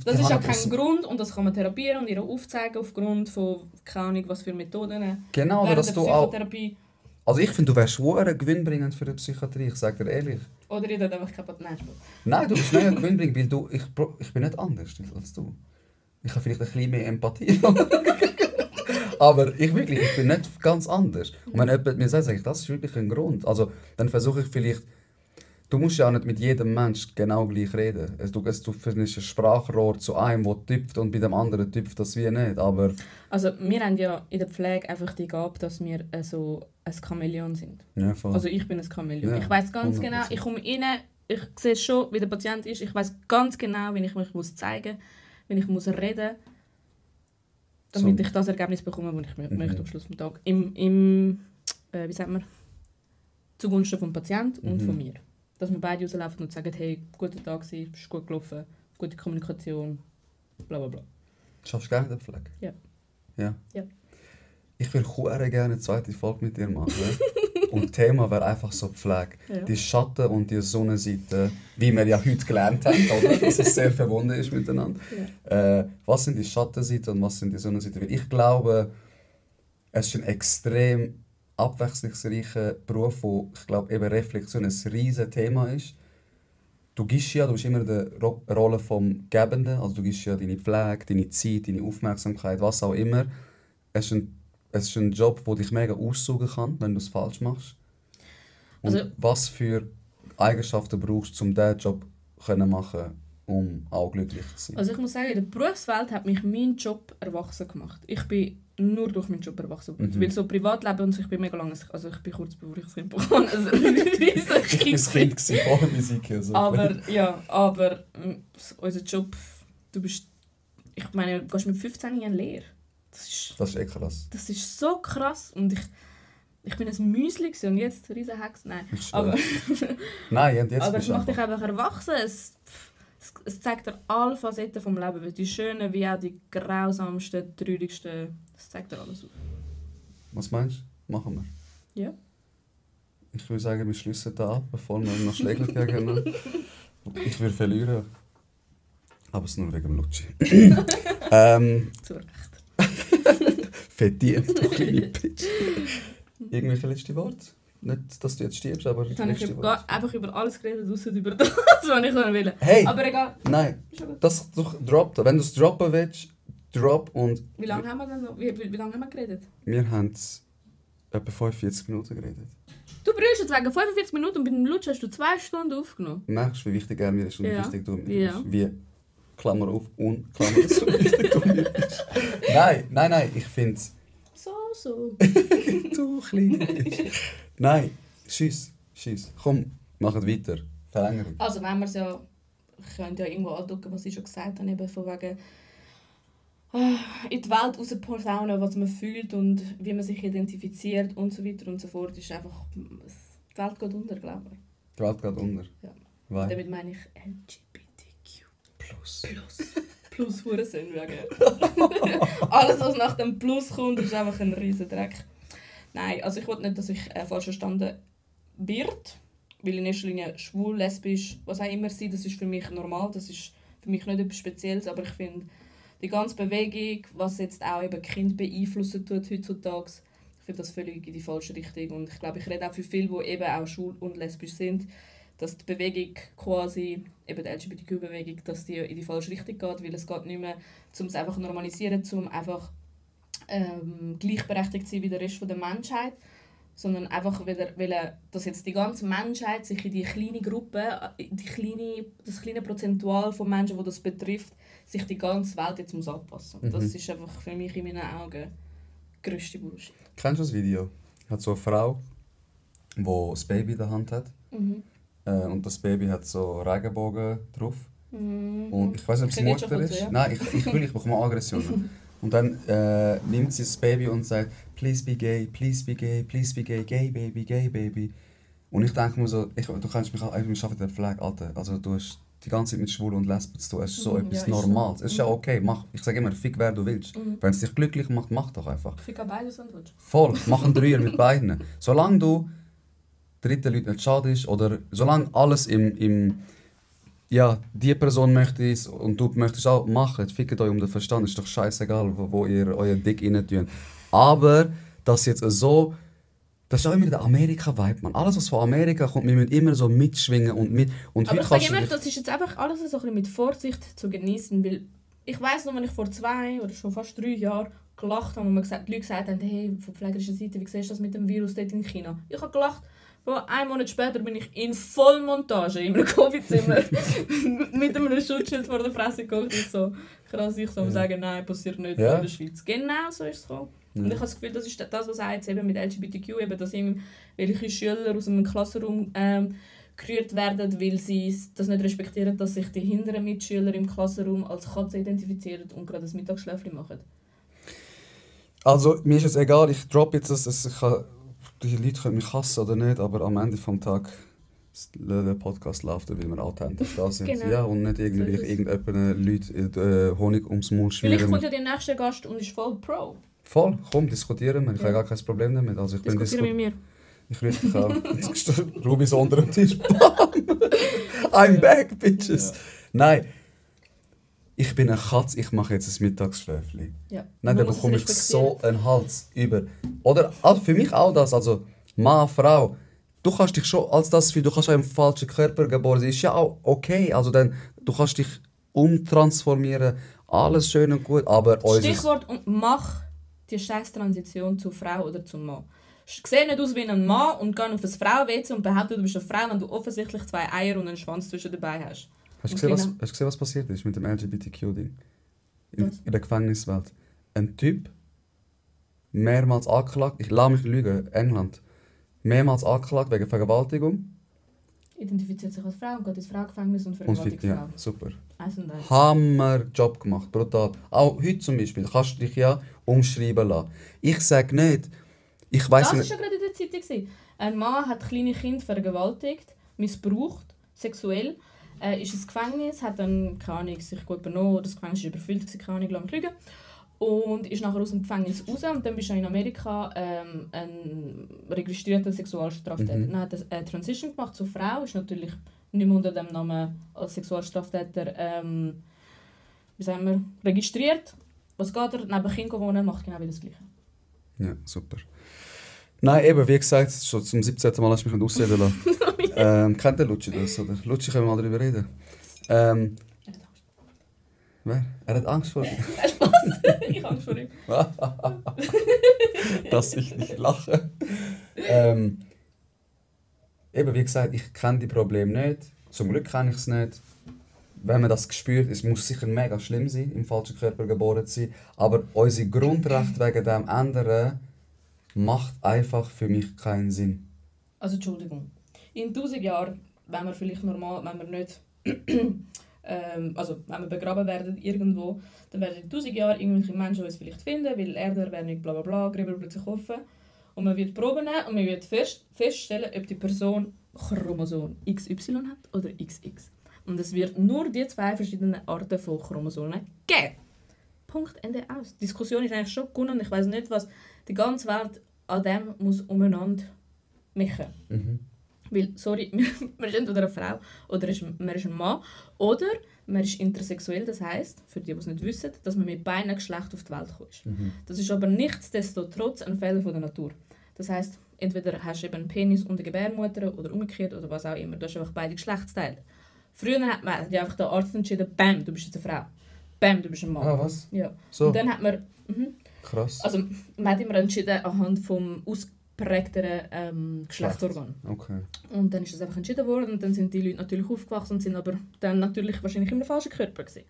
das ist ja kein Grund und das kann man therapieren und ihr aufzeigen aufgrund von, keine Ahnung, was für Methoden. Genau, aber dass du auch... Also ich finde, du wärst schwer gewinnbringend für die Psychiatrie, ich sage dir ehrlich. Oder ihr tut einfach kaputt. Nein, du bist mega gewinnbringend, weil ich bin nicht anders als du. Ich habe vielleicht ein bisschen mehr Empathie. Aber ich bin nicht ganz anders. Und wenn jemand mir sagt, sage ich, das ist wirklich ein Grund. Also dann versuche ich vielleicht... Du musst ja auch nicht mit jedem Menschen genau gleich reden. Du findest ein Sprachrohr zu einem, der tippt und bei dem anderen tippt das wie nicht. Aber also wir haben ja in der Pflege einfach die Gabe, dass wir so ein Chamäleon sind. Ja, voll. Also ich bin ein Chamäleon. Ja, ich weiß ganz 100%. Genau, ich komme rein, ich sehe schon, wie der Patient ist. Ich weiß ganz genau, wie ich mich zeigen muss, wie ich muss reden muss, damit ich das Ergebnis bekomme, das ich möchte am Schluss des Tages. Wie sagt man? Zugunsten vom Patienten und von mir. Dass wir beide rauslaufen und sagen, hey, guter Tag war, bist gut gelaufen, gute Kommunikation, bla bla bla. Schaffst du gerne den Pflege? Ja. Ja. Ich würde gerne eine zweite Folge mit dir machen. Und das Thema wäre einfach so Pflege. Ja. Die Schatten- und die Sonnenseite, wie wir ja heute gelernt haben, oder? Dass es sehr verbunden ist miteinander. Ja. Was sind die Schattenseiten und was sind die Sonnenseiten? Weil ich glaube, es ist ein extrem abwechslungsreicher Beruf, wo ich glaube, eben Reflexion ein riesiges Thema ist. Du bist immer in der Rolle vom Gebenden, also du gibst ja deine Pflege, deine Zeit, deine Aufmerksamkeit, was auch immer. Es ist ein Job, der dich mega aussaugen kann, wenn du es falsch machst. Und also, was für Eigenschaften brauchst du, um diesen Job zu machen, um auch glücklich zu sein? Also ich muss sagen, in der Berufswelt hat mich mein Job erwachsen gemacht. Ich bin nur durch meinen Job erwachsen. Weil so Privatleben und so, ich bin mega lange, also ich bin kurz bevor ich das Kind bekommen habe. Also, ich war das Kind vor der Musik. Also. Aber unser Job, ich meine, du gehst mit 15 Jahren Lehre. Das ist echt krass. Das ist so krass und ich bin ein Müsli und jetzt riesen Hex. Nein, aber nein, jetzt aber es macht dich einfach erwachsen. Es zeigt dir alle Facetten vom Leben, die schönen wie auch die grausamsten, traurigsten. Es zeigt dir alles auf. Was meinst du? Machen wir? Ja. Ich würde sagen, wir schließen da ab, bevor wir noch Schläge gegen. Ich würde verlieren. Aber es ist nur wegen dem Lutschi. Zu Recht. Verdient, du kleine Bitch. Irgendwelche letzte Worte? Nicht, dass du jetzt stirbst, aber... Jetzt habe ich einfach über alles geredet, außer über das, was ich will. Hey! Aber egal. Nein, das droppt. Wenn du es droppen willst, drop und... Wie lange haben wir denn noch? Wie lange haben wir geredet? Wir haben etwa 45 Minuten geredet. Du brüllst jetzt wegen 45 Minuten und bei dem Lutsch hast du 2 Stunden aufgenommen. Merkst du, wie wichtig er mir ist und wie wichtig du mir bist? Ja. Wie, Klammer auf und Klammer zu, wichtig du mir bist. Nein, ich finde es... So. Du kleine Bitch. Nein, tschüss. Komm, machen weiter. Verlängerung. Also wenn wir es ja... Ich könnte ja irgendwo andrücken, was ich schon gesagt habe, eben von wegen... in die Welt rausposaunen, was man fühlt und wie man sich identifiziert und so weiter und so fort, ist einfach... Die Welt geht unter, glaube ich. Die Welt geht unter. Ja. Weil? Damit meine ich LGBTQ+. Plus. Plus Hurensohn wegen. Alles, was nach dem Plus kommt, ist einfach ein riesen Dreck. Nein, also ich will nicht, dass ich falsch verstanden wird. Weil in erster Linie schwul, lesbisch, was auch immer sein, das ist für mich normal. Das ist für mich nicht etwas Spezielles, aber ich finde, die ganze Bewegung, was jetzt auch eben Kinder beeinflussen tut heutzutage, ich finde das völlig in die falsche Richtung. Und ich glaube, ich rede auch für viele, die eben auch schwul und lesbisch sind, dass die Bewegung quasi, eben die LGBTQ-Bewegung, dass die in die falsche Richtung geht, weil es geht nicht mehr, um es einfach normalisieren, um einfach gleichberechtigt zu sein wie der Rest der Menschheit, sondern einfach wieder, weil dass jetzt die ganze Menschheit sich in die kleine Gruppe, das kleine Prozentual von Menschen, die das betrifft, sich die ganze Welt jetzt muss anpassen. Das ist einfach für mich in meinen Augen grösste Bullshit. Kennst du das Video? Hat so eine Frau, die das Baby in der Hand hat. Und das Baby hat so Regenbogen drauf. Und ich weiß nicht, ob es Mutter ist. Ja. Nein, ich bekomme Aggressionen. Und dann nimmt sie das Baby und sagt, please be gay, please be gay, please be gay, gay baby. Und ich denke mir so, du kannst mich arbeiten in der Pflege, Alter. Also du hast die ganze Zeit mit Schwulen und Lesben zu tun. Es ist so etwas Normales. Es ist ja okay, mach. Ich sage immer, fick wer du willst. Wenn es dich glücklich macht, mach doch einfach. Fick auch beides und willst. Voll, mach einen Dreier mit beiden. Solange du dritten Leuten nicht schadest oder solange alles ja, die Person möchte es und du möchtest auch machen, fickt euch um den Verstand, ist doch scheißegal, wo ihr euer Dick rein tun. Aber das jetzt so, das ist auch immer der Amerika-Vibe, man. Alles, was von Amerika kommt, wir müssen immer so mitschwingen und mit. Und aber ich sage immer, das ist jetzt einfach alles so ein bisschen mit Vorsicht zu genießen, weil ich weiss noch, wenn ich vor 2 oder schon fast 3 Jahren gelacht habe und die Leute gesagt haben, hey, von pflegerischer Seite, wie siehst du das mit dem Virus dort in China? Ich habe gelacht. Einen Monat später bin ich in Vollmontage in einem Covid-Zimmer mit einem Schutzschild vor der Fresse geguckt. Ich so krass, ich so sagen, nein, passiert nicht in der Schweiz. Genau so ist es gekommen. Und ich habe das Gefühl, das ist das, was jetzt eben mit LGBTQ, eben, dass irgendwelche Schüler aus einem Klassenraum gerührt werden, weil sie das nicht respektieren, dass sich die hinteren Mitschüler im Klassenraum als Katze identifizieren und gerade das Mittagsschläfchen machen. Also, mir ist es egal, ich droppe jetzt das. Die Leute können mich hassen oder nicht, aber am Ende des Tages der Podcast läuft, weil wir authentisch da sind. Genau. Ja, und nicht irgendwie irgendjemanden Leute Honig ums Maul schmieren. Vielleicht kommt ja der nächste Gast und ist voll pro. Voll, komm, diskutieren wir. Ich habe gar kein Problem damit. Also ich diskutieren mit mir. Ich rühre dich auch. Ruby so unter dem Tisch. I'm back, bitches. Ja. Nein. Ich bin eine Katze, ich mache jetzt ein Mittagsschläfchen. Ja. Nein, da bekomme ich so einen Hals über. Oder also für mich auch das, also Mann, Frau. Du kannst dich schon als das fühlen, du kannst auch im falschen Körper geboren sein. Ist ja auch okay. Also dann, du kannst dich umtransformieren. Alles schön und gut, aber... Stichwort und mach die scheiß Transition zu Frau oder zum Mann. Seh nicht aus wie ein Mann und geh auf ein Frauenwesen und behaupte, du bist eine Frau, wenn du offensichtlich 2 Eier und einen Schwanz zwischen dabei hast. Hast du gesehen, was passiert ist mit dem LGBTQ-Ding? In der Gefängniswelt. Ein Typ, mehrmals angeklagt, ich lasse mich lügen, England, mehrmals angeklagt wegen Vergewaltigung. Identifiziert sich als Frau und geht ins Frauengefängnis und vergewaltigt Frau. Ja, super. Eins. Hammer Job gemacht, brutal. Auch heute zum Beispiel, kannst du dich ja umschreiben lassen. Ich sage nicht, ich weiss nicht... Das war ja gerade in der Zeitung. Ein Mann hat kleine Kinder vergewaltigt, missbraucht, sexuell. Ist ins Gefängnis, hat dann, keine Ahnung, sich gut benommen, oder das Gefängnis war überfüllt, keine Ahnung, lange lügen. Und ist nachher aus dem Gefängnis raus und dann bist du in Amerika ein registrierter Sexualstraftäter. Dann hat er eine Transition gemacht zur Frau, ist natürlich nicht mehr unter dem Namen als Sexualstraftäter registriert. Was geht er? Neben Kind wohnen, macht genau wie das Gleiche. Ja, super. Nein, eben, wie gesagt, schon zum 17. Mal hast du mich ausreden lassen. Kennt der Lutschi das? Oder? Lutschi, können wir mal darüber reden. Wer? Er hat Angst vor dir. Spaß! Ich habe Angst vor ihm. Dass ich nicht lache. Eben, wie gesagt, ich kenne die Probleme nicht. Zum Glück kenne ich es nicht. Wenn man das spürt, es muss sicher mega schlimm sein, im falschen Körper geboren zu sein. Aber unsere Grundrechte wegen dem ändern, macht einfach für mich keinen Sinn. Also Entschuldigung. In 1000 Jahren, wenn wir vielleicht normal, wenn wir nicht, also wenn wir begraben werden irgendwo, dann werden in 1000 Jahren irgendwelche Menschen uns vielleicht finden, weil Erderwärmung, bla bla bla, Gräber plötzlich offen. Und man wird Proben nehmen und man wird feststellen, ob die Person Chromosom XY hat oder XX. Und es wird nur die 2 verschiedenen Arten von Chromosomen geben. Punkt, Ende, aus. Die Diskussion ist eigentlich schon gewonnen und ich weiss nicht, was die ganze Welt an dem muss umeinander machen. Weil, sorry, man ist entweder eine Frau oder man ist ein Mann oder man ist intersexuell, das heisst, für die, die es nicht wissen, dass man mit beiden Geschlechtern auf die Welt kommt. Das ist aber nichtsdestotrotz ein Fehler von der Natur. Das heisst, entweder hast du eben einen Penis und eine Gebärmutter oder umgekehrt oder was auch immer. Du hast einfach beide Geschlechtsteile. Früher hat einfach der Arzt entschieden, bam, du bist jetzt eine Frau. Bam, du bist ein Mann. Ah, was? Ja. So. Und dann hat man... Krass. Also man hat immer entschieden anhand vom ausprägteren Geschlechtsorgan. Okay. Und dann ist das einfach entschieden worden und dann sind die Leute natürlich aufgewachsen und sind aber dann natürlich wahrscheinlich im falschen Körper gewesen.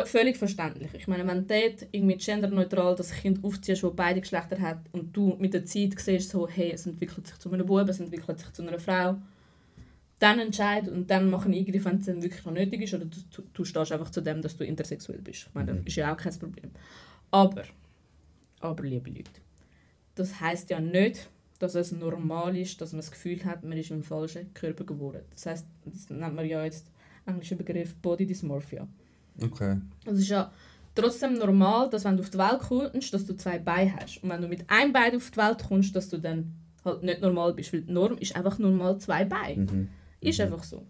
Völlig verständlich. Ich meine, wenn du dort irgendwie genderneutral das Kind aufziehst, das beide Geschlechter hat und du mit der Zeit siehst, so, hey, es entwickelt sich zu einem Buben, es entwickelt sich zu einer Frau, dann entscheid und dann machen Eingriff, wenn es dann wirklich noch nötig ist, oder du stehst einfach zu dem, dass du intersexuell bist. Ich meine, das ist ja auch kein Problem. Aber, liebe Leute, das heisst ja nicht, dass es normal ist, dass man das Gefühl hat, man ist im falschen Körper geboren. Das heisst, das nennt man ja jetzt englischen Begriff Body Dysmorphia. Okay. Es ist ja trotzdem normal, dass wenn du auf die Welt kommst, dass du 2 Beine hast. Und wenn du mit einem Bein auf die Welt kommst, dass du dann halt nicht normal bist. Weil die Norm ist einfach normal 2 Beine. Ist einfach so.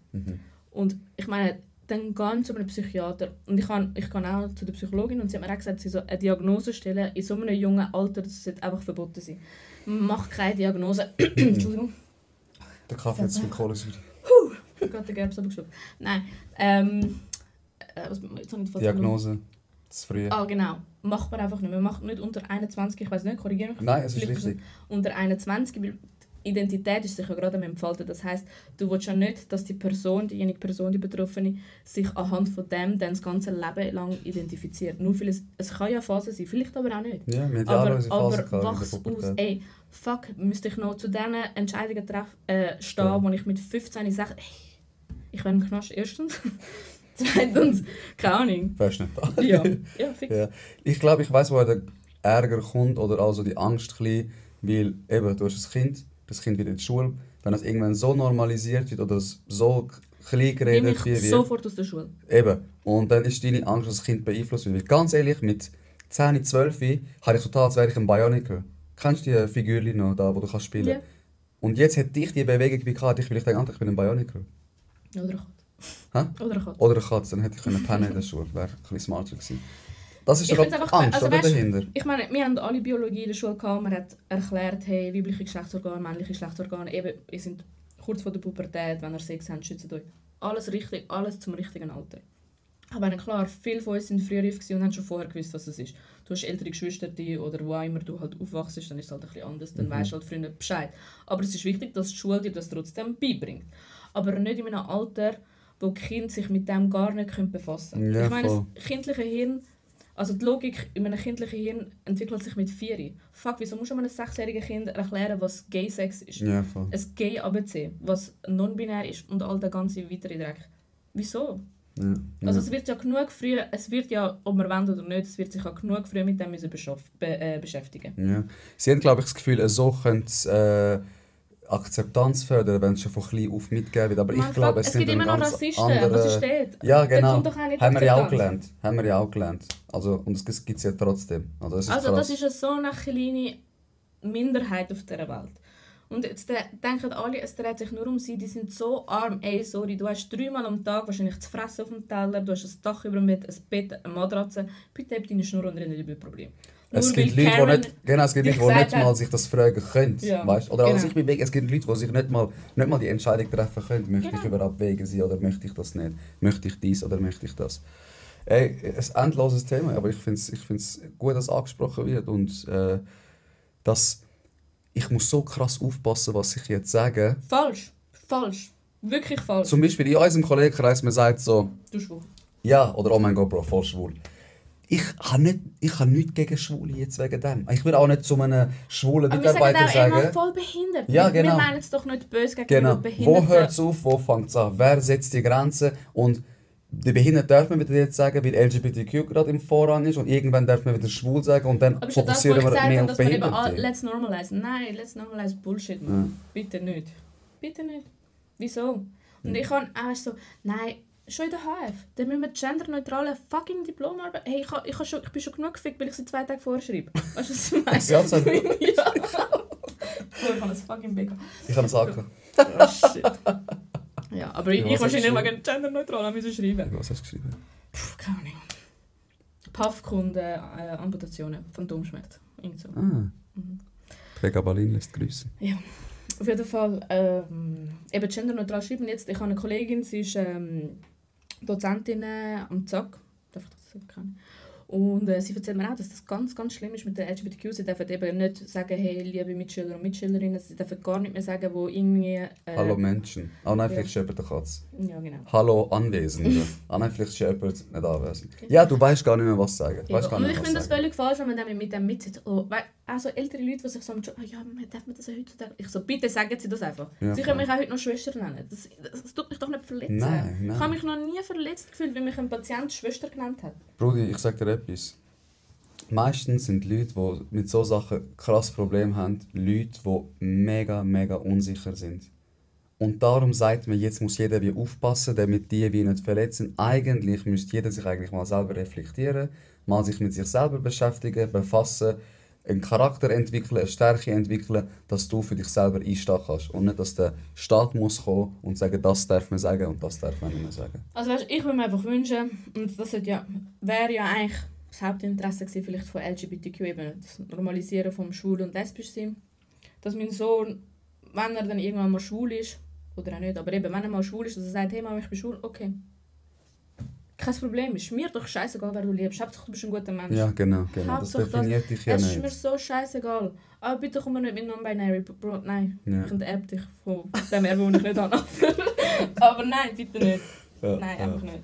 Und ich meine, dann gehen zu einem Psychiater. Und ich kann auch zu der Psychologin und sie hat mir auch gesagt, sie so eine Diagnose stellen in so einem jungen Alter, das sollte einfach verboten sein. Man macht keine Diagnose. Entschuldigung. Der Kaffee hat zu viel Kohlensäure. Ich habe gerade den Gerbs abgeschluckt. Nein. Jetzt habe ich die Diagnose. Zu früh. Ah, genau. Macht man einfach nicht. Man macht nicht unter 21, ich weiß nicht, korrigiere mich. Nein, es ist richtig. Unter 21, weil die Identität ist sich ja gerade am Entfalten. Das heisst, du willst ja nicht, dass diejenige Person, die Betroffene, sich anhand von dem dann das ganze Leben lang identifiziert. Nur weil es kann ja Phase sein, vielleicht aber auch nicht. Ja, wir haben unsere Phase aber wachs aus, ey, fuck, müsste ich noch zu diesen Entscheidungen stehen, wo ich mit 15 sage, hey, ich werde im Knast erstens. Zweitens, keine Ahnung. Wärst nicht da? Ja, fix. Ja. Ich glaube, ich weiss, woher der Ärger kommt oder also die Angst klein, weil eben, du hast ein Kind, das Kind wird in die Schule, wenn das irgendwann so normalisiert wird oder so klein geredet wird. Sofort aus der Schule. Eben. Und dann ist deine Angst, dass das Kind beeinflusst wird. Weil ganz ehrlich, mit 10, 12 habe ich total, als wäre ich ein Bioniker. Kennst du die Figürchen noch, da, wo du kannst spielen? Ja. Und jetzt hätte ich die Bewegung wie gehabt, ich denke, ich bin ein Bioniker. Oder eine Katze. Hä? Oder eine Katze. Oder eine Katze, dann hätte ich pennen in der Schule. Wäre ein bisschen smarter gewesen. Das ist Ich doch find's einfach- Angst, also oder, weißt, dahinter? Ich meine, wir haben alle Biologie in der Schule gehabt. Man hat erklärt, hey, weibliche Geschlechtsorgane, männliche Geschlechtsorgane, eben, ihr seid kurz vor der Pubertät, wenn ihr Sex habt, schützt euch. Alles richtig, alles zum richtigen Alter. Aber klar, viele von uns sind früher reif und haben schon vorher gewusst, was es ist. Du hast ältere Geschwister oder wo auch immer du halt aufwachst, dann ist es halt ein bisschen anders, dann weisst du halt früher Bescheid. Aber es ist wichtig, dass die Schule dir das trotzdem beibringt. Aber nicht in einem Alter, wo die Kinder sich mit dem gar nicht befassen können. Ja, ich meine, voll. das kindliche Hirn, also die Logik in einem kindlichen Hirn entwickelt sich mit 4. Fuck, wieso musst du einem 6-jährigen Kind erklären, was Gay-Sex ist? Ja, voll. Ein Gay-ABC, was non-binär ist und all der ganze weitere Dreck. Wieso? Ja. Also es wird ja genug früh, es wird ja, ob wir wollen oder nicht, es wird sich ja genug früh mit dem müssen beschäftigen. Ja. Sie haben, glaube ich, das Gefühl, so könnte Akzeptanz fördern, wenn es schon von klein auf mitgegeben wird. Aber Man, ich glaube, fuck, es gibt sind immer noch ganz Rassisten, andere... was ist dort? Ja, Da genau. kommt doch auch nicht Haben wir ja auch Akzeptanz. gelernt. Also, und es gibt es ja trotzdem. Also, das ist Also krass. das ist so eine kleine Minderheit auf dieser Welt. Und jetzt denken alle, es dreht sich nur um sie, die sind so arm. Ey, sorry, du hast 3-mal am Tag wahrscheinlich zu fressen auf dem Teller, du hast ein Dach über dem Bett, ein Bett, eine Matratze. Bitte hab deine Schnur und rede nicht über das Problem. Es Nur gibt weil Leute, die Karen nicht, genau, es gibt dich Leute, die gesagt nicht mal hat. sich das fragen können. Ja, Weißt? Oder genau. als ich bin weg, es gibt Leute, die sich nicht mal die Entscheidung treffen können. Möchte ich Genau. überhaupt wegen sein oder möchte ich das nicht? Möchte ich dies oder möchte ich das? Ey, ein endloses Thema, aber ich finde es gut, dass angesprochen wird. Und dass ich muss so krass aufpassen, was ich jetzt sage. Falsch. Wirklich falsch. Zum Beispiel in unserem Kollegenkreis, man sagt so, Du schwul. ja, oder oh mein Gott, Bro, voll schwul. Ich habe nichts gegen Schwule jetzt wegen dem. Ich will auch nicht zu einem schwulen Aber wir sagen Mitarbeiter auch immer sagen. voll behindert. Ja, genau. Wir meinen es doch nicht böse gegen Genau. Behinderten. Wo hört es auf, wo fängt es an? Wer setzt die Grenzen? Und die Behinderten darf man wieder jetzt sagen, weil LGBTQ gerade im Vorrang ist und irgendwann darf man wieder schwul sagen und dann Aber ist ja das, was fokussieren ich wir gesagt mehr habe, auf dass man eben Behinderte. let's normalize. Nein, let's normalize Bullshit, Ja. man. Bitte nicht. Bitte nicht. Wieso? Und ich habe auch so, nein, schon in der HF, dann müssen wir genderneutrale fucking Diplomarbeit. Hey, ich bin schon genug gefickt, weil ich sie 2 Tage vorher schreibe. Weißt du, was ich meine? Sie hat's auch- Ja. Ich habe ein fucking Big. Ich habe es angefangen. Oh shit. Ja, aber Ja, was ich hast du wahrscheinlich wegen genderneutral müssen schreiben. Was hast du geschrieben? Puh, keine Ahnung. Puffkunden, Amputationen, Phantomschmerz. Irgend so. Ah. Pregabalin lässt grüßen. Auf jeden Fall eben genderneutral schreiben. Jetzt, ich habe eine Kollegin, sie ist Dozentin am ZAK. Darf ich das sagen? Und sie erzählt mir auch, dass das ganz, ganz schlimm ist mit den LGBTQ. Sie dürfen eben nicht sagen, hey, liebe Mitschüler und Mitschülerinnen. Sie dürfen gar nicht mehr sagen, wo irgendwie... Hallo Menschen. Ah nein, ja. vielleicht scheppert der Katz. Ja, genau. Hallo Anwesende. Ah nein, vielleicht scheppert nicht anwesend. Ja, du weißt gar nicht mehr, was sagen. Du Ja, weißt gar und nicht ich mehr, finde was das sagen. völlig falsch, wenn man dann mit dem mitsitzt. Oh, also ältere Leute, die sich so ja, darf man das ja heutzutage... Ich so, bitte sagen Sie das einfach. Ja, Sie voll. können mich auch heute noch Schwester nennen. Das tut mich doch nicht verletzen. Nein, nein. Ich habe mich noch nie verletzt gefühlt, weil mich ein Patient Schwester genannt hat. Brudi, ich sag dir etwas. Meistens sind Leute, die mit so Sachen krass Probleme haben, Leute, die mega, mega unsicher sind. Und darum sagt man, jetzt muss jeder wie aufpassen, damit die wie nicht verletzen. Eigentlich müsste jeder sich eigentlich mal selber reflektieren, mal sich mit sich selber beschäftigen, befassen, einen Charakter entwickeln, eine Stärke entwickeln, dass du für dich selber einstehen kannst. Und nicht, dass der Staat muss kommen und sagen, das darf man sagen und das darf man nicht mehr sagen. Also weißt, ich würde mir einfach wünschen, und das wäre ja eigentlich das Hauptinteresse gewesen, vielleicht von LGBTQ, eben das Normalisieren vom Schwul- und Lesbischsein, dass mein Sohn, wenn er dann irgendwann mal schwul ist, oder auch nicht, aber eben, wenn er mal schwul ist, dass er sagt, hey Mama, ich bin schwul, okay. Kein Problem, ist mir doch scheißegal, wer du liebst. Hauptsache du bist ein guter Mensch. Ja, genau. Das Hauptsache definiert dich ja Es ist mir nicht. so scheißegal. Aber bitte komm mir nicht mit Non-Binary, Bro, nein. Ja. Ich enterbe dich von dem Erbe, das ich nicht habe. Aber nein, bitte nicht. Ja, Nein, ja. einfach nicht.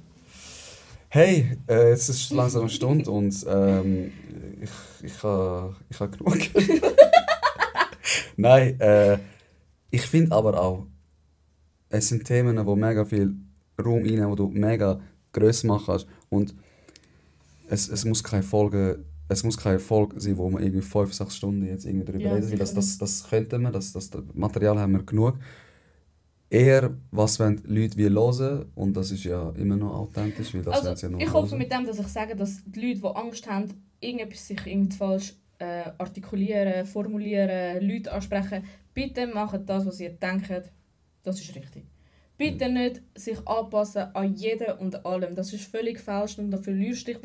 Hey, jetzt ist es langsam eine Stunde und ich habe genug. Nein, ich finde aber auch, es sind Themen, die mega viel Raum einnehmen, wo du mega gross machen kannst. Und es muss keine Folge sein, wo man irgendwie 5-6 Stunden jetzt irgendwie darüber Ja, reden, weil sicher das könnten wir, das Material haben wir genug. Eher, was wollen die Leute wie hören, und das ist ja immer noch authentisch, weil das wollen sie ja noch ich hoffe hören. mit dem, dass ich sage, dass die Leute, die Angst haben, irgendetwas sich irgendwie falsch artikulieren, formulieren, Leute ansprechen, bitte macht das, was ihr denkt, das ist richtig. Bitte nicht sich anpassen an jeden und allem. Das ist völlig falsch und da verlierst du dich.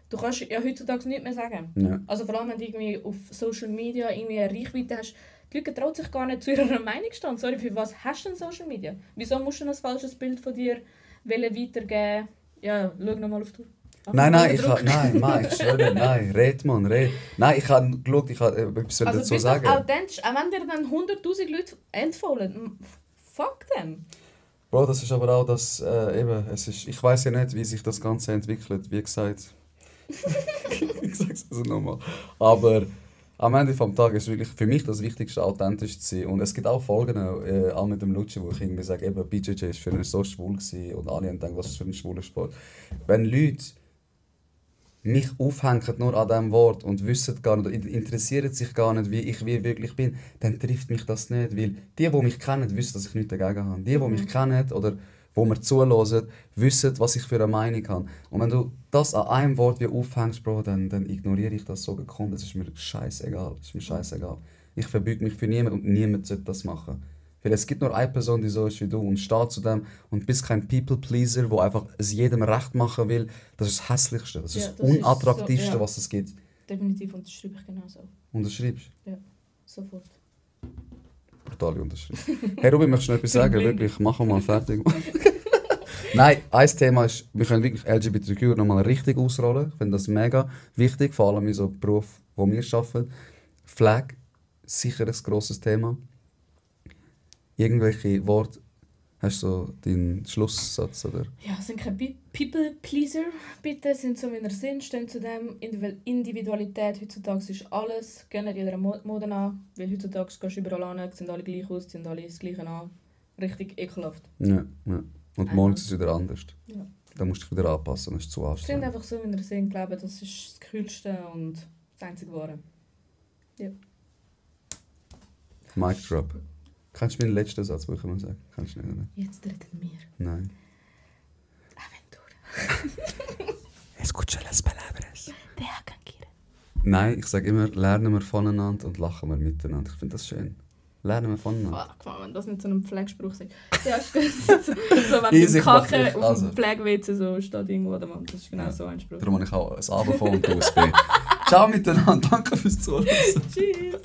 Du kannst ja heutzutage nichts mehr sagen. Ja. Also vor allem, wenn du irgendwie auf Social Media irgendwie eine Reichweite hast, die Leute trauen sich gar nicht zu ihrer Meinung zu stehen. Sorry, für was hast du denn Social Media? Wieso musst du ein falsches Bild von dir weitergeben? Ja, schau nochmal auf die Nein, ich schwöre nicht, nein, red man, red. Nein, ich habe geschaut, ich habe etwas Also dazu bist doch sagen. authentisch, auch wenn dir dann 100'000 Leute entfolgen. Fuck them. Bro, das ist aber auch das, ich weiß ja nicht, wie sich das Ganze entwickelt, wie gesagt. Ich sag's also nochmal. Aber am Ende des Tages ist wirklich für mich das Wichtigste, authentisch zu sein. Und es gibt auch Folgen, auch mit dem Lutschi, wo ich irgendwie sage, eben, BJJ ist für ihn so schwul gewesen und alle haben gedacht, was ist für ein schwuler Sport. Wenn Leute mich aufhängen nur an diesem Wort und wissen gar nicht, interessieren sich gar nicht, wie ich wirklich bin, dann trifft mich das nicht. Weil die mich kennen, wissen, dass ich nichts dagegen habe. Die mich kennen oder wo mir zuhören, wissen, was ich für eine Meinung habe. Und wenn du das an einem Wort wie aufhängst, Bro, dann ignoriere ich das so gekonnt. Das ist mir scheißegal. Ich verbeuge mich für niemanden und niemand sollte das machen. Weil es gibt nur eine Person, die so ist wie du und steht zu dem und bist kein People-Pleaser, der einfach es jedem recht machen will. Das ist das Hässlichste, das ist Ja, das das ist Unattraktivste, so, ja. was es gibt. definitiv unterschreibe ich genauso. Unterschreibst? Sofort. Brutale Unterschrift. Hey Ruby, möchtest du noch etwas sagen? Wirklich, machen wir mal fertig. Nein, ein Thema ist, wir können wirklich LGBTQ nochmal richtig ausrollen. Ich finde das mega wichtig, vor allem in so einem Beruf, wo wir arbeiten. Pflege, sicher ein grosses Thema. Irgendwelche Worte, hast du so deinen Schlusssatz, oder? Ja, sind keine People-Pleaser, bitte, sind so wie ihr sind, stehen zu dem. Individualität heutzutage ist alles, gehen nicht jeder Mode an, weil heutzutage gehst du überall hin, sehen alle gleich aus, sehen alle das Gleiche an. Richtig ekelhaft. Ja. Und morgen ist es wieder anders. Ja. Da musst du dich wieder anpassen, das ist zu Sind anstrengend. einfach so wie ihr sind, glaube ich, das ist das Kühlste und das einzige Wahre. Ja. Mic drop. Kennst du meinen letzten Satz, den ich immer sage? Kennst du nicht, oder? Jetzt redet wir. Nein. Aventura. Escucha las palabras. Deja tranquila. Nein, ich sage immer, lernen wir voneinander und lachen wir miteinander. Ich finde das schön. Lernen wir voneinander. Fuck, man, wenn das nicht so ein Pflegespruch ist. Ja, stimmt. so wenn Easy, du Kacke mach ich. auf Also. dem Pflege-WC so steht irgendwo, oder man, das ist genau so ein Spruch. Darum habe ich auch ein Abo bekommen und USB. Ciao miteinander, danke fürs Zuhören. Tschüss.